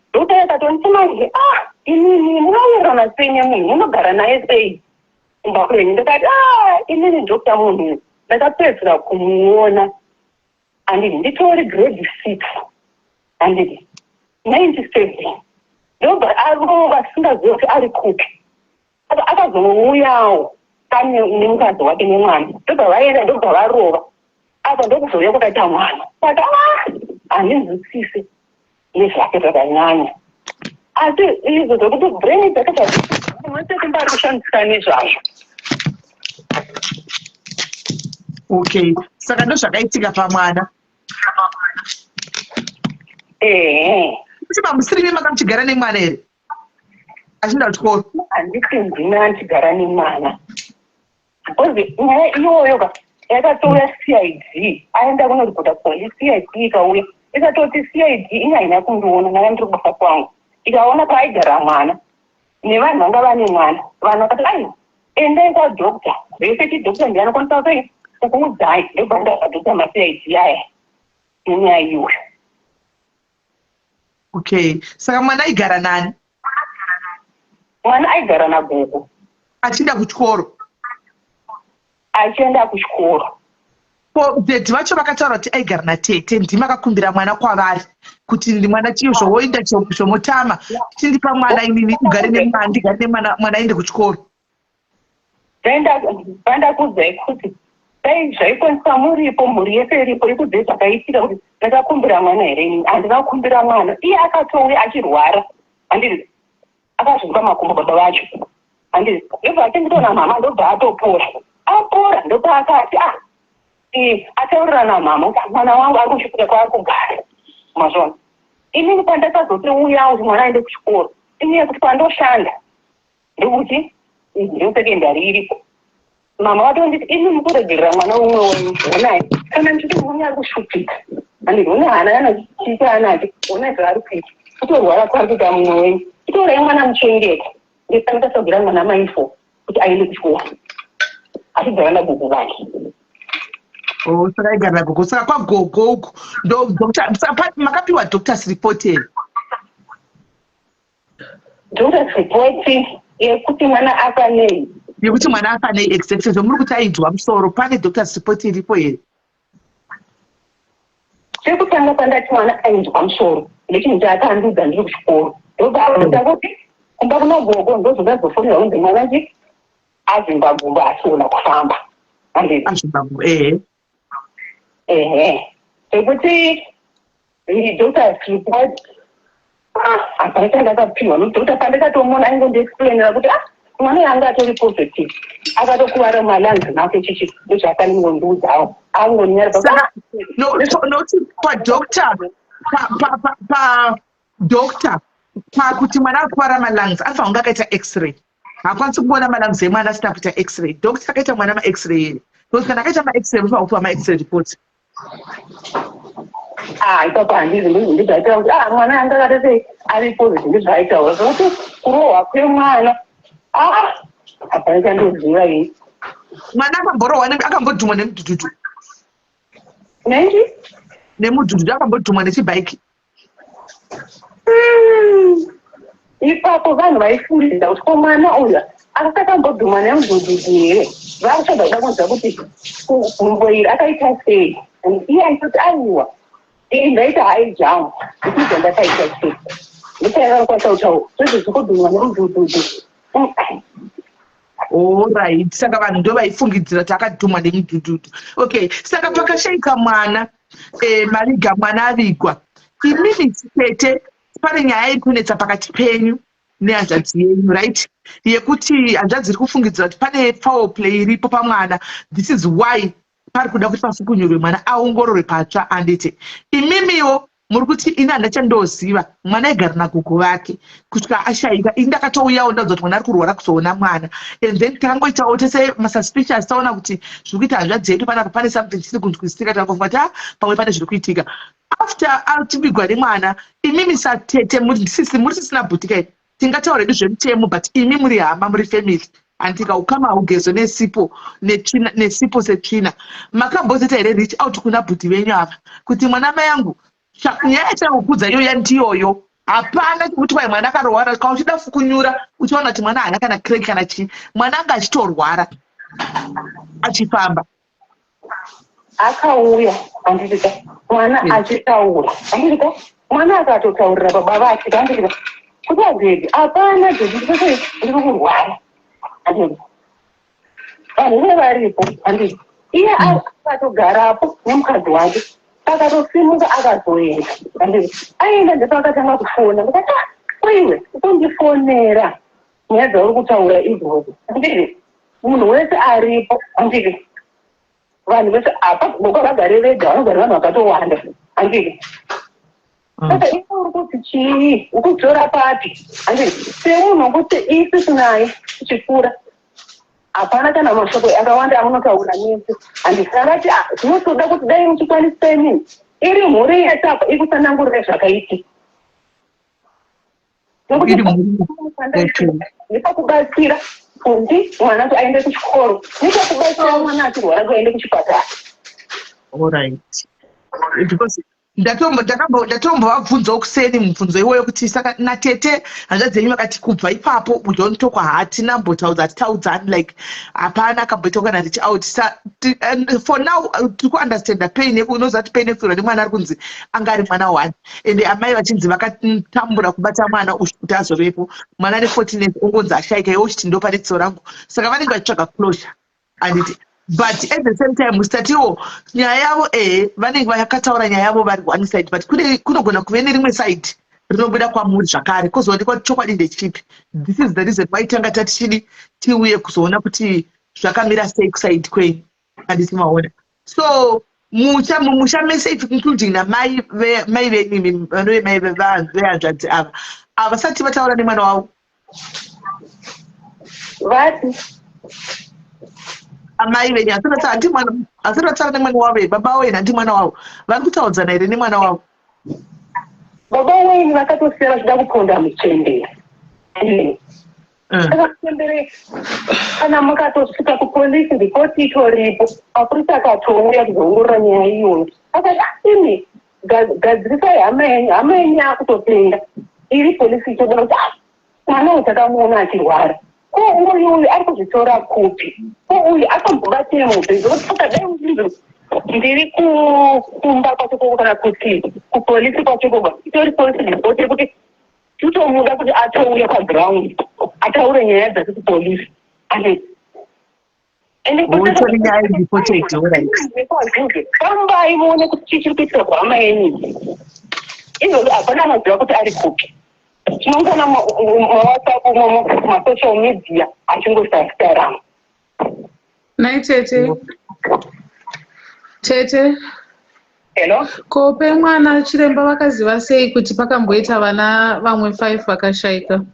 ndokuti akatonditi manje ah inini munowirirana sei nemunhu munogara naye sei kumba kwenyu ndikati ah inini ndokuta munhu ndakapedzera kumuona anditi nditori grade six anditi 97 ndobva arova tisingazivi kuti ari kupi Akazouyawo ane nemukadzi wake nemwana ndobva vaenda ndobva varova apa ndokuzouya kwakaita mwana saka ah, handinzwisisi nezvake zvakanyanya asi izvo zvekuti brain dzake dzasekumba ari kushandisa nezvazvo. Okay, saka ndozvakaitika pamwana. Ehe. Kuti mamusiri mimi makamuchigara nemwana here? Achienda kuchikoro. Handiti ndini andigara nemwana because nyaya iyoyo ka yakatouya cid aenda kunoripota police cid ikauya ikatoti cid ini haina kundiona ndanga ndiri kubasa kwangu ikaona paaigara mwana nevanhu vanga vane mwana vanhu vakati aiwa endai kwadoctor vese chidoctor ndiye anokwanisa sei kukuudzai ndobva ndakadoctor macid aya nenyaya iyoyo. Okay, saka mwana aigara nani? Mwana aigara nagogo. Achienda kuchikoro? Achienda kuchikoro. Ko daddy vacho vakataura kuti aigara natete, ndimi akakumbira mwana kwavari kuti ndi mwana chiyo zvowoenda zvomotama chindipa mwana inini ugare nemwana ndigare nemwana mwana aende kuchikoro. Pandakuudzai kuti dai zvaikwanisa muripo mhuri yese iripo ikudzei zvakaitika kuti ndakakumbira mwana here inini handina kukumbira mwana iye akatouya achirwara handiti akazvimba makumbo baba vacho handiti ndobva achinditora mama ndobva atopora apora ndopaakati ah ataurira namama kuti mwana wangu ari kuchikoro kwaari kugara mazvona inini pandakazoti uyawo kuti mwana aende kuchikoro inyaya yekuti kwandoshanda ndokuti ndosekendari iripo mama vatonditi imi mukuregerera mwana umwe wenyu honai kana ndichiti murume ari kushupika anditi une hana kana chiita anake honai zvaari kuita kutorwara kwaari kuita mumwe wenyu itorai mwana muchengete ndisandikasagwira mwana maifo kuti aende kuchikoro achigara nagogo vake. Oh, saka aigara nagogo saka kwagogo uku ndo doctor saka makapiwa doctor's report here? Doctor's report yekuti mwana afa nei? Yekuti mwana afa nei exactly sezvo muri kuti ainzwa musoro pane doctor's report iripo here? Chekutanga pandati mwana ainzwa musoro ndechinhu chaakandudza ndiri kuchikoro ndobva kuti kumba kuna gogo ndozondazofonera kunzi mwana chi azvimba gumbo asiona kufamba handiti azvimba gumbo ehe ehe zvekuti doctor's report ah, hapana chandakapiwa nodoctor pandakatomuona aingondiexplainera kuti ah mwana uyu anga atori positive akatokuvara malungs make chichi ndozvaakanongondiudzawo angonyara noti padoctor padoctor pakuti mwana akuvara malungs anofanira kunge akaita x-ray haakwanisi kuona malungs emwana asina kuita x-ray doctor akaita mwana ma-x-ray here because kana akaita ma-x-ray unofanira kupiwa ma-x-ray report Ah, ipapo handizi ndizvaitaura kuti ah mwana anga akati sei ari positive ndizvaitaura zvekuti kurohwa kwemwana ah hapana chandoziva ini mwana akamborohwa akambodhumwa nemudhudhudhu nenji nemudhudhudhu akambodhumwa nechibhaiki Ipapo vanhu vaifungidzira kuti ko mwana uyu akakambodhumwa nemudhudhudhu here vakutsvaga kuda kunzwa kuti gumbo iri akaita sei iye aitoti aiwa ii ndaita high jump ndikuita ndakaita sei ndosaivanokwanisa kutaura zvozvo zvekudhumwa nemudhudhudhu. Alright, saka vanhu ndo vaifungidzira kuti akadhumwa nemudhudhudhu. Okay, saka pakashaika mwana eh, maviga mwana avigwa. Imimi tete, pane nyaya iri kunetsa pakati penyu nehanzvadzi yenyu, right? Yekuti hanzvadzi iri kufungidzira kuti pane foul play iripo pamwana. This is why pari kuda kuti pafukunyurwe mwana, aongororwe patsva, handiti? Imimiwo muri kuti ini handina chandoziva, mwana aigara nagogo vake kusvika ashayika. Ini ndakatouyawo ndaudza kuti mwana ari kurwara kuzoona mwana, and then takangoitawo tese masuspicious, taona kuti zviri kuita hanzvadzi yedu panapa pane something chisiri kunzwisisika. Takangofunga kuti a pamwe pane zviri kuitika after atibigwa nemwana. Imimi satete muri sisi, muri sisina bhutika iri, tingataura hedu zvemutemo, but imi muri hama, muri family, handika? Ukama haugezwe nesipo netsvina, nesipo setsvina. Makambozoita here reach out kuna bhuti venyu ava kuti mwana mai angu, nyaya yatangokudza iyoya ndiyoyo, hapana chekuti kwai mwana akarwara? Kana uchida fukunyura, uchiona kuti mwana haana kana crack kana chii, mwana anga achitorwara achifamba. Akauya, handitika? Mwana achitaura, handitika? Mwana akatotaurira baba vake, handitika, kuti adaddy, hapana daddy, ndiri ndiri kurwara, handiti? Vanhu ve varipo, handiti? Iye akatogarapo nemukadzi wake, akatosimuka akazoenda, handiti? Aenda, ndepakatanga kufona. Ndikati, "Ah, koiwe ukundifonera nyaya dzauri kutaura idzodzo, handiti? Munhu wese aripo, handiti? Vanhu vese apa gogo vagare vega, vanogara vanhu vakatowanda, handiti? Saka iwe uri kuti chii? Ukudzora papi, handiti? Semunhu wekuti isusu naye tichikura, hapana kana mashoko akawanda amunotaura nese, handiti? Akati, "Ah, zvinotoda kuti dai muchikwanisa imini iri mhuri yese apa ikutsanangurire zvakaitika." Nekuti Iri mhuri. Nepakubatsira kuti mwana kuti aende kuchikoro, nepakubatsira mwana achirwara kuti aende kuchipatara. Alright, because ndatombovabvunzawo kuseni mubvunzo iwoyo kuti saka natete hanzvadzi yenyu, vakati kubva ipapo we don't talk, hatina mbotaudza, hatitaudzani, like hapana akamboita kana reach out. And for now tiri kuunderstanda pain unoziva kuti pain yekufirwa nemwana ari kunzi anga ari mwana one, and amai vachinzi vakatambura kubata mwana uyu kuti azovepo. Mwana ane 14 years ongonzi ashaika, iwe uchiti ndo pane tso rangu. Saka vanenge vachitsvaga closure, handiti? But at the same time, musitatiwo nyaya yavo, ehe, vanenge vakataura nyaya yavo vari one side, but kune kunogona kuve nerimwe side rinobuda kwamuri zvakare, kwozoonekwa kuti chokwadi ndechipi. This is the reason why tanga tatichidi tiuye kuzoona kuti zvakamira sei kuside kwenyu, handiti maona? So musha, mumusha mese, including namai mai venyu imi, vanove mai vehanzvadzi ava, havasati vataura nemwana wavo? Vati Amai venyu handi mwana, hasati vataura nemwana wavo here? Baba wenyu, handi mwana wavo, vari kutaudzana here nemwana wavo? Baba wenyu vakatosiya vachida kuponda muchembere. Saka muchembere, kana mukatosvika kupolisi, ripoti itoripo. Mapurisa akatouya kuzoongorora nyaya iyoyo, akati, "Ah, imi gadzirisai hama yenyu, hama yenyu yakutopenga." Iri polisi itoona kuti, "Ah, mwana uyu takamuona achirwara, ko uyu uyu ari kuzvitora kupi? Ko uyu akambobatei mubhezi?" Kuti saka dai ndiri ndiri kumba kwacho koko kana kuti kupolisi kwacho koko, itori polisi report yekuti titomuda kuti atouya paground ataure nyaya dzake kupolisi, ane ende Itori nyaya reported, alright. Fambai muone kuti chii chiri kuitika kuhama yenyu. Izvozvo hapana anoziva kuti ari kupi. Tinongoona maWhatsApp, masocial media achingosasitarama. Nai tete, tete. Hello. Ko pemwana, chiremba vakaziva sei kuti pakamboita vana vamwe 5 vakashaika?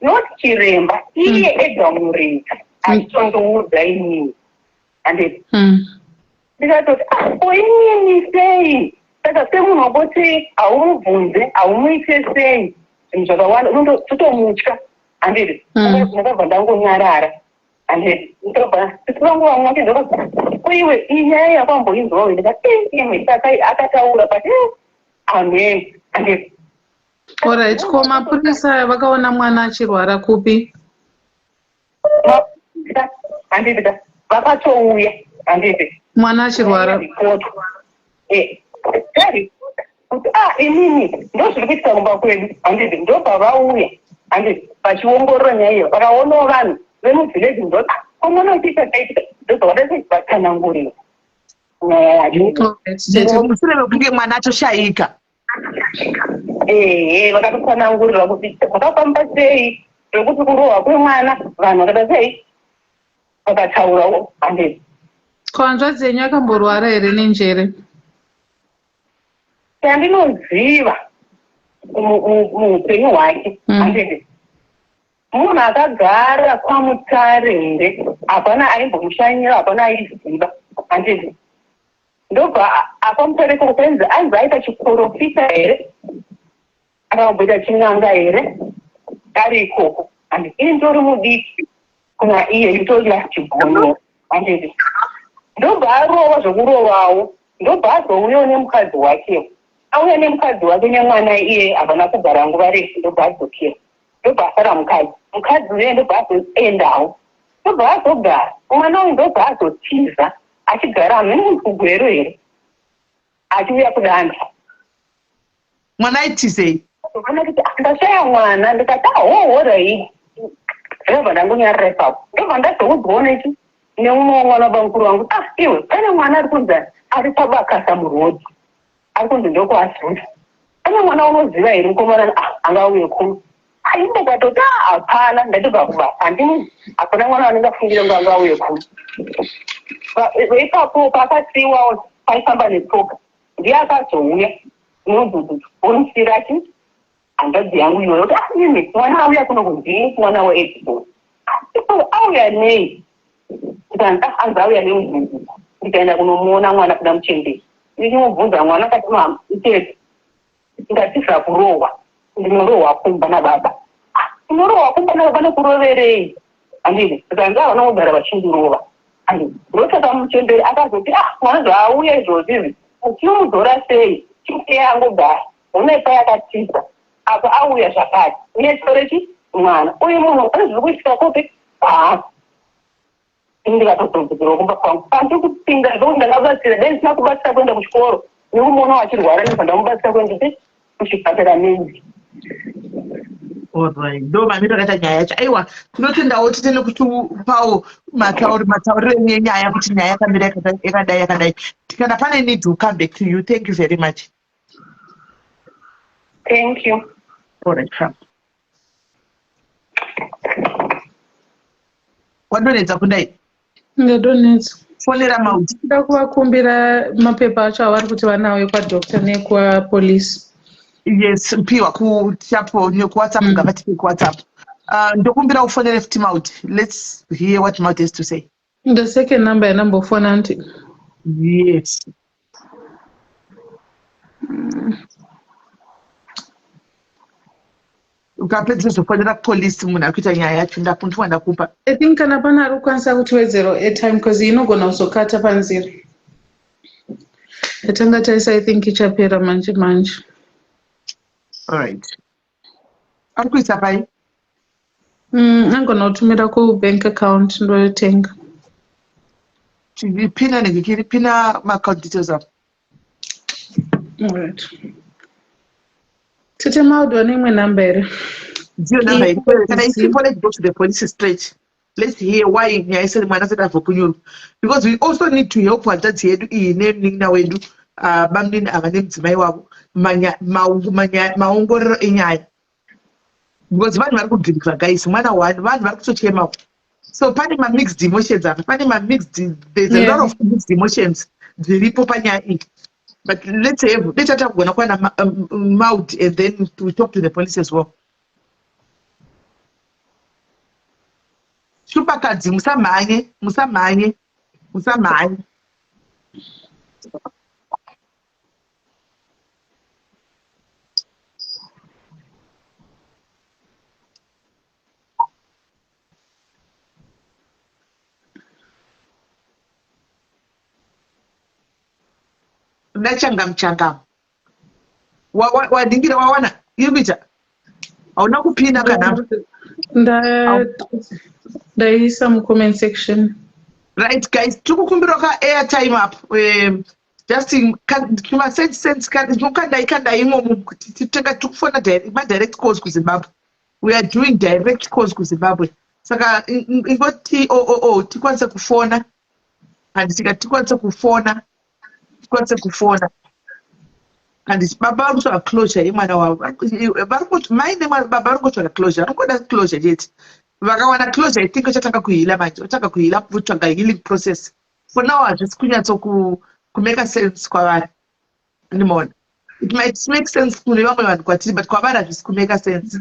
Not chiremba, iye ega muridzi achitondoudza inini, handiti? Ndikatoti, "Ah, ko inini sei?" Saka semunhu wekuti haumubvunze, haumuite sei zvinhu zvakawanda, unototomutya, handiti? Ndakabva ndangonyarara, handiti? Ndobva sisi vangu vamwe vachinzwa, "Ko iwe, iyi nyaya yakwamboinzwawo?" Ndikati, "Imwe saka akataura, but amen," handiti? Alright, ko mapurisa vakaona mwana achirwara kupi? Mapurisa, handiti, vakatouya, handiti? Mwana achirwara. Kuti ah, inini ndo zviri kuitika kumba kwedu, handiti? Ndobva vauya, handiti, vachiongorora nyaya iyo, vakaonawo vanhu vemuvhileji, ndo ko mwana uchiita chaitika, ndobva vadai vatsanangurira nyaya yacho. Alright, tete. Mushure mekunge mwana atoshayika. Ehe, vakatotsanangurira kuti zvakafamba sei zvekuti kurohwa kwemwana vanhu vakaita sei vakataurawo handiti. Ko hanzvadzi yenyu akamborwara here nenjere? Chandinoziva muupenyu hwake mm. handiti munhu akagara kwamutare here hapana aimbomushanyira hapana aiziva handiti ndobva akwamutare ikoko painzi ainzi aita chiporofita here akamboita chin'anga here ari ikoko handiti ini ndori mudiki kuna iye nditori last born handiti ndobva arova zvekurovawo ndobva azouyawo nemukadzi wake auya nemukadzi wake nemwana iye havana kugara nguva refu ndobva adzokera ndobva asara mukadzi mukadzi uye ndobva azoendawo ndobva azogara mwana uyu ndobva azotiza achigara hamene kunzi kugweru here achiuya kudanza mwana aitizei mwana kuti ah, ndashaya mwana ndikati ahohorai ah, ndobva ndangonyarara ipapo ndobva ndazoudzwawo nechi neumwe mwana bamukuru wangu ah iwe pane mwana ari kunzi ari pabakasa murodhi ari kunzi ndokuazunda pane mwana unoziva here mukomana ah angauye kuno aimbo kwatoti ah hapana ndatobva kubasa handini hapana mwana wandingafungire ngo angauye kuno ipapo paakasiiwawo paifamba netsoka ndiye akazouya unobvunzira chi hanzvadzi yangu iyoyo kuti ah imi mwana auya kuno kundii mwana weexpo auya nei ndikanzi ah anzi auya nemubvunzisa ndikaenda kunomuona mwana kuda muchemberi ndichimubvunza mwana akati mama itete ndatiza kurohwa ndinorohwa kumba nababa ah, unorohwa kumba nababa nekuroverei handiti ndikanzi avana kugara vachindirova handiti ndosaka muchemberi akazoti ah mwana zvaauya izvozvi izvi tinomudzora sei chike angogara unepa yakatiza apa auya zvakati uye mwana uyu munhu ane zviri kuitika kupi kwaari ini ndikatodzokera kumba kwangu pandiri kupinda ndokuti ndakabatsira dai ndisina kubatsira kuenda kuchikoro nekumuona wachirwara ndibva ndamubatsira kuenda kupi kuchipatara maybe Alright, ndo mamiriro akaita nyaya yacho. Aiwa, tinotendawo tite nekutipawo matauri matauriro enyu enyaya kuti nyaya yakamira yakadai yakadai. Kana pane need we'll come back to you. Thank you very much. Thank you. Alright, fam. Wadonhedza kundai? Ndadonhedza. Fonera Maud. Nda kuvakumbira mapepa acho avari kuti vanawo ekwadoctor nekwapolice. Yes, piwa kuchapo nekuWhatsApp mm. ngavatipe kuWhatsApp. Uh, ndokumbira ufonere futi Maud. Let's hear what Maud has to say. The second number yanambofona anti. Yes. Ukapedza uzofonera kupolice munhu ari kuita nyaya yacho ndakunzwa ndakupa. I think kana pane ari kukwanisa kutiwedzerawo airtime because inogona kuzokata panzira. Yatanga taisa I think ichapera manje manje. Alright. Ari kuisa pai? Mm, angona kutumira kubank account ndoyotenga. Pina nenge pina maaccount details apo. Alright. Tete Maudu ane imwe number here? Ndiyo number iri. Kana isipo let's go to the police straight. Let's hear why nyaya isati mwana asati abva kunyura. Because we also need to help hanzvadzi yedu iyi nemunin'ina wedu uh, bamnini ava nemudzimai wavo maongorero enyaya. Because vanhu vari kudhirikwa guys, mwana one, vanhu vari kutochemawo. So pane mamixed emotions apa, pane mamixed, there's a lot of mixed emotions dziripo panyaya iyi. But let's have, let's takugona kuwana Maud and then we talk to the police as well. Shupakadzi musamhanye, musamhanye, musamhanye. Ndachangamu changamu. Wadingira wawana iri kuita hauna kupina kana ndaisa mucomment section. Right guys, tiri kukumbirwa ka airtime up um, just tumasense sense kandai kandai imomo kuti titenga tiri kufona madirect calls kuzimbabwe. We are doing direct calls kuzimbabwe saka ingoti ooo tikwanise kufona handitika tikwanise kufona tikwanise kufona. Handiti baba vari kutsvaga closure yemwana wavo. Vari kuti mai nemwana baba vari kutsvaga closure. Vari kungoda closure chete. Vakawana closure I think vachatanga kuhila manje. Vachatanga kuhila kutsvaga healing process. For now hazvisi kunyatso ku kumake sense kwavari. Andimaona. It might make sense kune vamwe vanhu kwatiri but kwavari hazvisi kumake sense.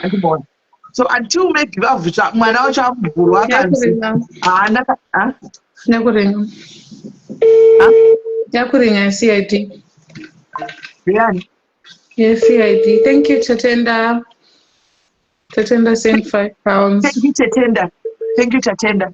Andimaona. So until maybe vavhutsva mwana wacho amuvhurwa akanzi haana ha? Nyakuringa. Ha? Nyakuringa CID. Ndiani? Yes, CID. Thank you, Tatenda. Tatenda sent £5. Thank you, Tatenda. Thank you, Tatenda.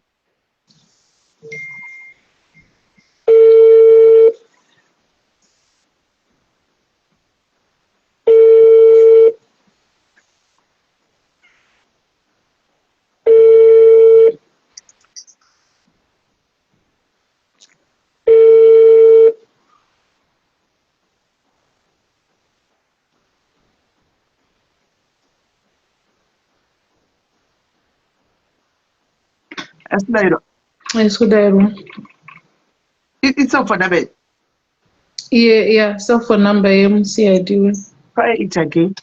Asinairo. Asikudairwa. It's up for number. Yeah, yeah, cell phone number yemuCID. Try it again.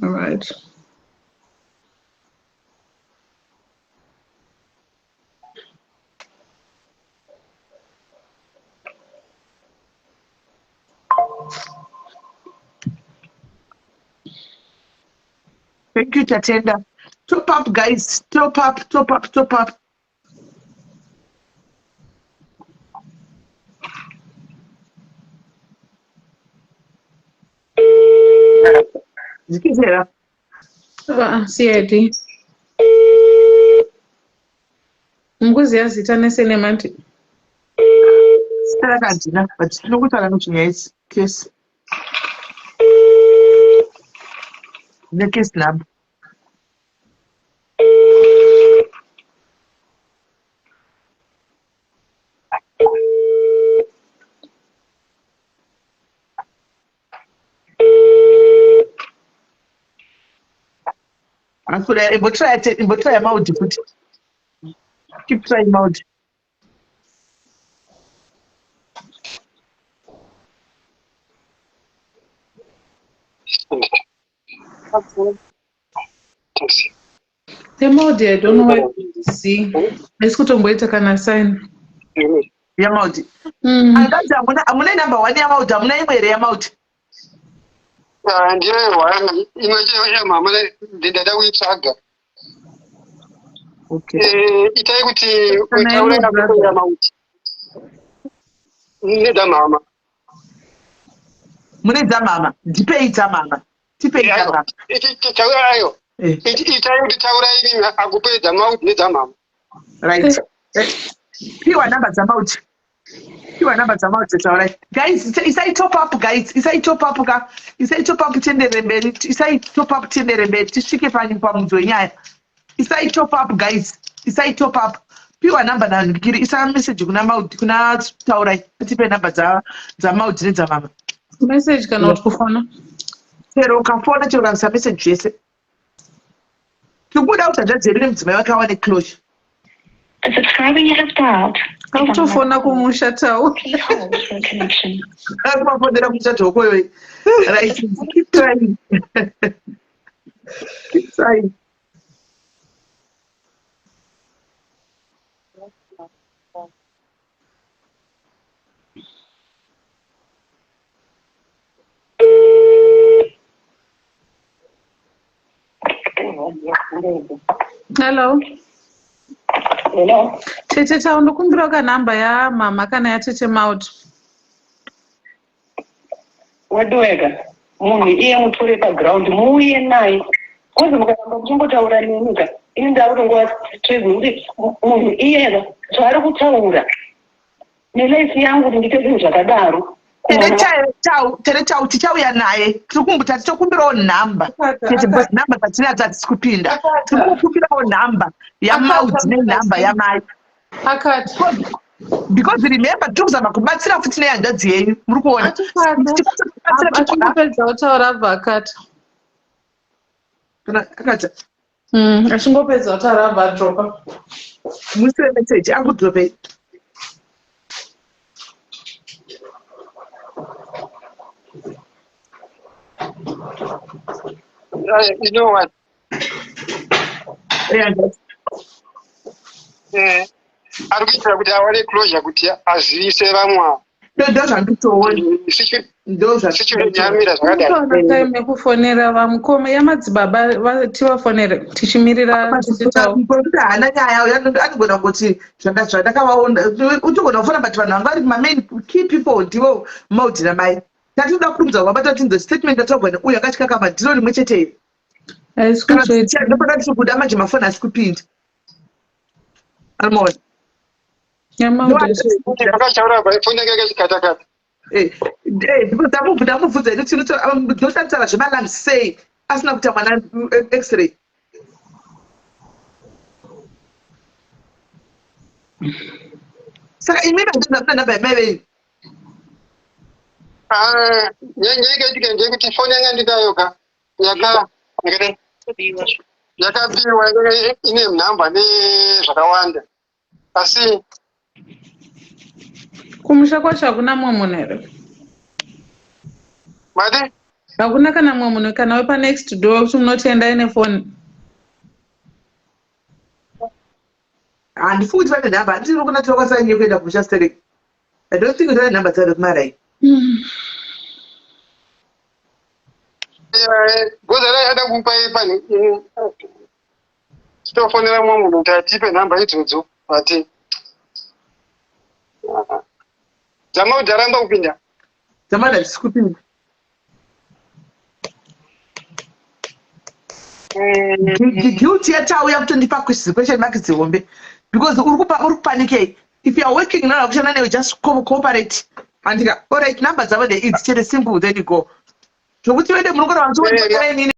All right. Thank you, Tatenda. Top up, guys. Top up, top up, top up. Zvikizera. Ah, CID. Mukuziva zita nesename anti? Zita rakandina, but tinokutaura nezvenyaya idzi. Case. Necase number. Akuda imbotraya imbotraya maudi futi. Keep trying maudi. Yemaudi, I don't know why see. Haisi kutomboita kana sign. Yamaudi. Angazi hamuna hamuna number 1 yamaudi, hamuna imwe here yamaudi? Ah, ndiyo one imwe chaiyo yamama ndada kuitsvaga. Okay. Eh, itai kuti Kana utaure imwe brother. yamaudi. Nedzamama. Mune dzamama, ndipei dzamama. Tipei dzamama. Taura ayo. Eh. Itai kuti taura ini akupei dzamaudi nedzamama. Right. Piwa number dzamaudi. Piwa number dzamaudi taurai. Guys, isai top up guys. Isai top up ka. Isai top up tienderere mberi. Isai top up tienderere mberi. Tisvike pamudzi wenyaya. Isai top up guys. Isai top up. Piwa number naNdikiri. Isa message kuna Maudi kuna Taurai. Tipe number dza dzaMaudi nedzamama. Message kana kuti kufona. Chero ukafona chero ukaisa message yese. Tikuda kuti hanzvadzi yedu nemudzimai wake awane closure. The subscriber you have dialed is on Akutofona kumusha tau. Please hold for a connection. Akumafonera kumusha dhoko iwe. Right. Keep trying. Keep trying. Hello. Hello. Tete tau ndokumbirawo ka number ya mama kana ya tete Maud. Weduweka munhu iye mutore paground muuye naye kozi mukaramba muchingotaura neni ka ini ndakutongoa stress nekuti munhu iyeka zvaari kutaura nelife yangu kuti ndiite zvinhu zvakadaro Tere tau tichauya naye. Tiri kumbuta tichokumbirawo nhamba. Tete because nhamba dzatinadzo hadzisi kupinda. Tiri kukumbirawo nhamba yaMaud nenhamba yamai. Akati. Because remember tiri kuzama kubatsira futi nehanzvadzi yenyu. Muri kuona? Achingopedza kutaura abva akati. Kana akati. Achingopedza kutaura abva adropa. Musi wemessage akudropei. You know what? Eh, ari kuitira kuti awane closure kuti azivise vamwe ava. Ndozvanditoona. Ndozvanditoona. Zvakadai. Time yekufonera vamukoma yamadzibaba tivafonere tichimirira tichitaura. Muprofita haana nyaya anogona kuti zvandakavaona utogona kufona but vanhu vanga vari mamain key people ndivo maudhi namai. Tatinoda kurumidza kuvabata tinzwe statement yataurwa neuyu akatyakama ndiro rimwe chete iri. Haisi kuzoita. Ndopada tiri kuda manje mafoni asi kupinda. Anomaona. Akachaura foni yake yakachikatakata. Eh, eh, because ndamubvunza ini kuti ndinotaura zvemalungs sei asina kuita mwana eh, x-ray. Saka imi mandinza namba yamai venyu. Ah, nyaya ikaitika ndeyekuti foni yanga ndinayo ka yaka yakabiwa ine nhamba nezvakawanda asi kumusha kwacho hakuna mumwe munhu here mati hakuna kana mumwe munhu kana wepanext door kuti munoti endai nefoni handifungi kuti vane nhamba handiti kuna tokasanyanya kuenda kumusha stereki I don't think kuti nhamba dzavo kumarai. Goza rai ada kupa pani titofonera mumwe munhu kuti atipe nhamba idzodzo but dzama kuti dzaramba kupinda. Dzama hadzisi kupinda. Guilty yatauya kutondipa question mark dzihombe because uri kupa uri kupanikei if you are working now kushanda newe just cooperate andika alright number dzavo ndeidzi chete simple then you go zvokuti vende muri kora vanhu inini.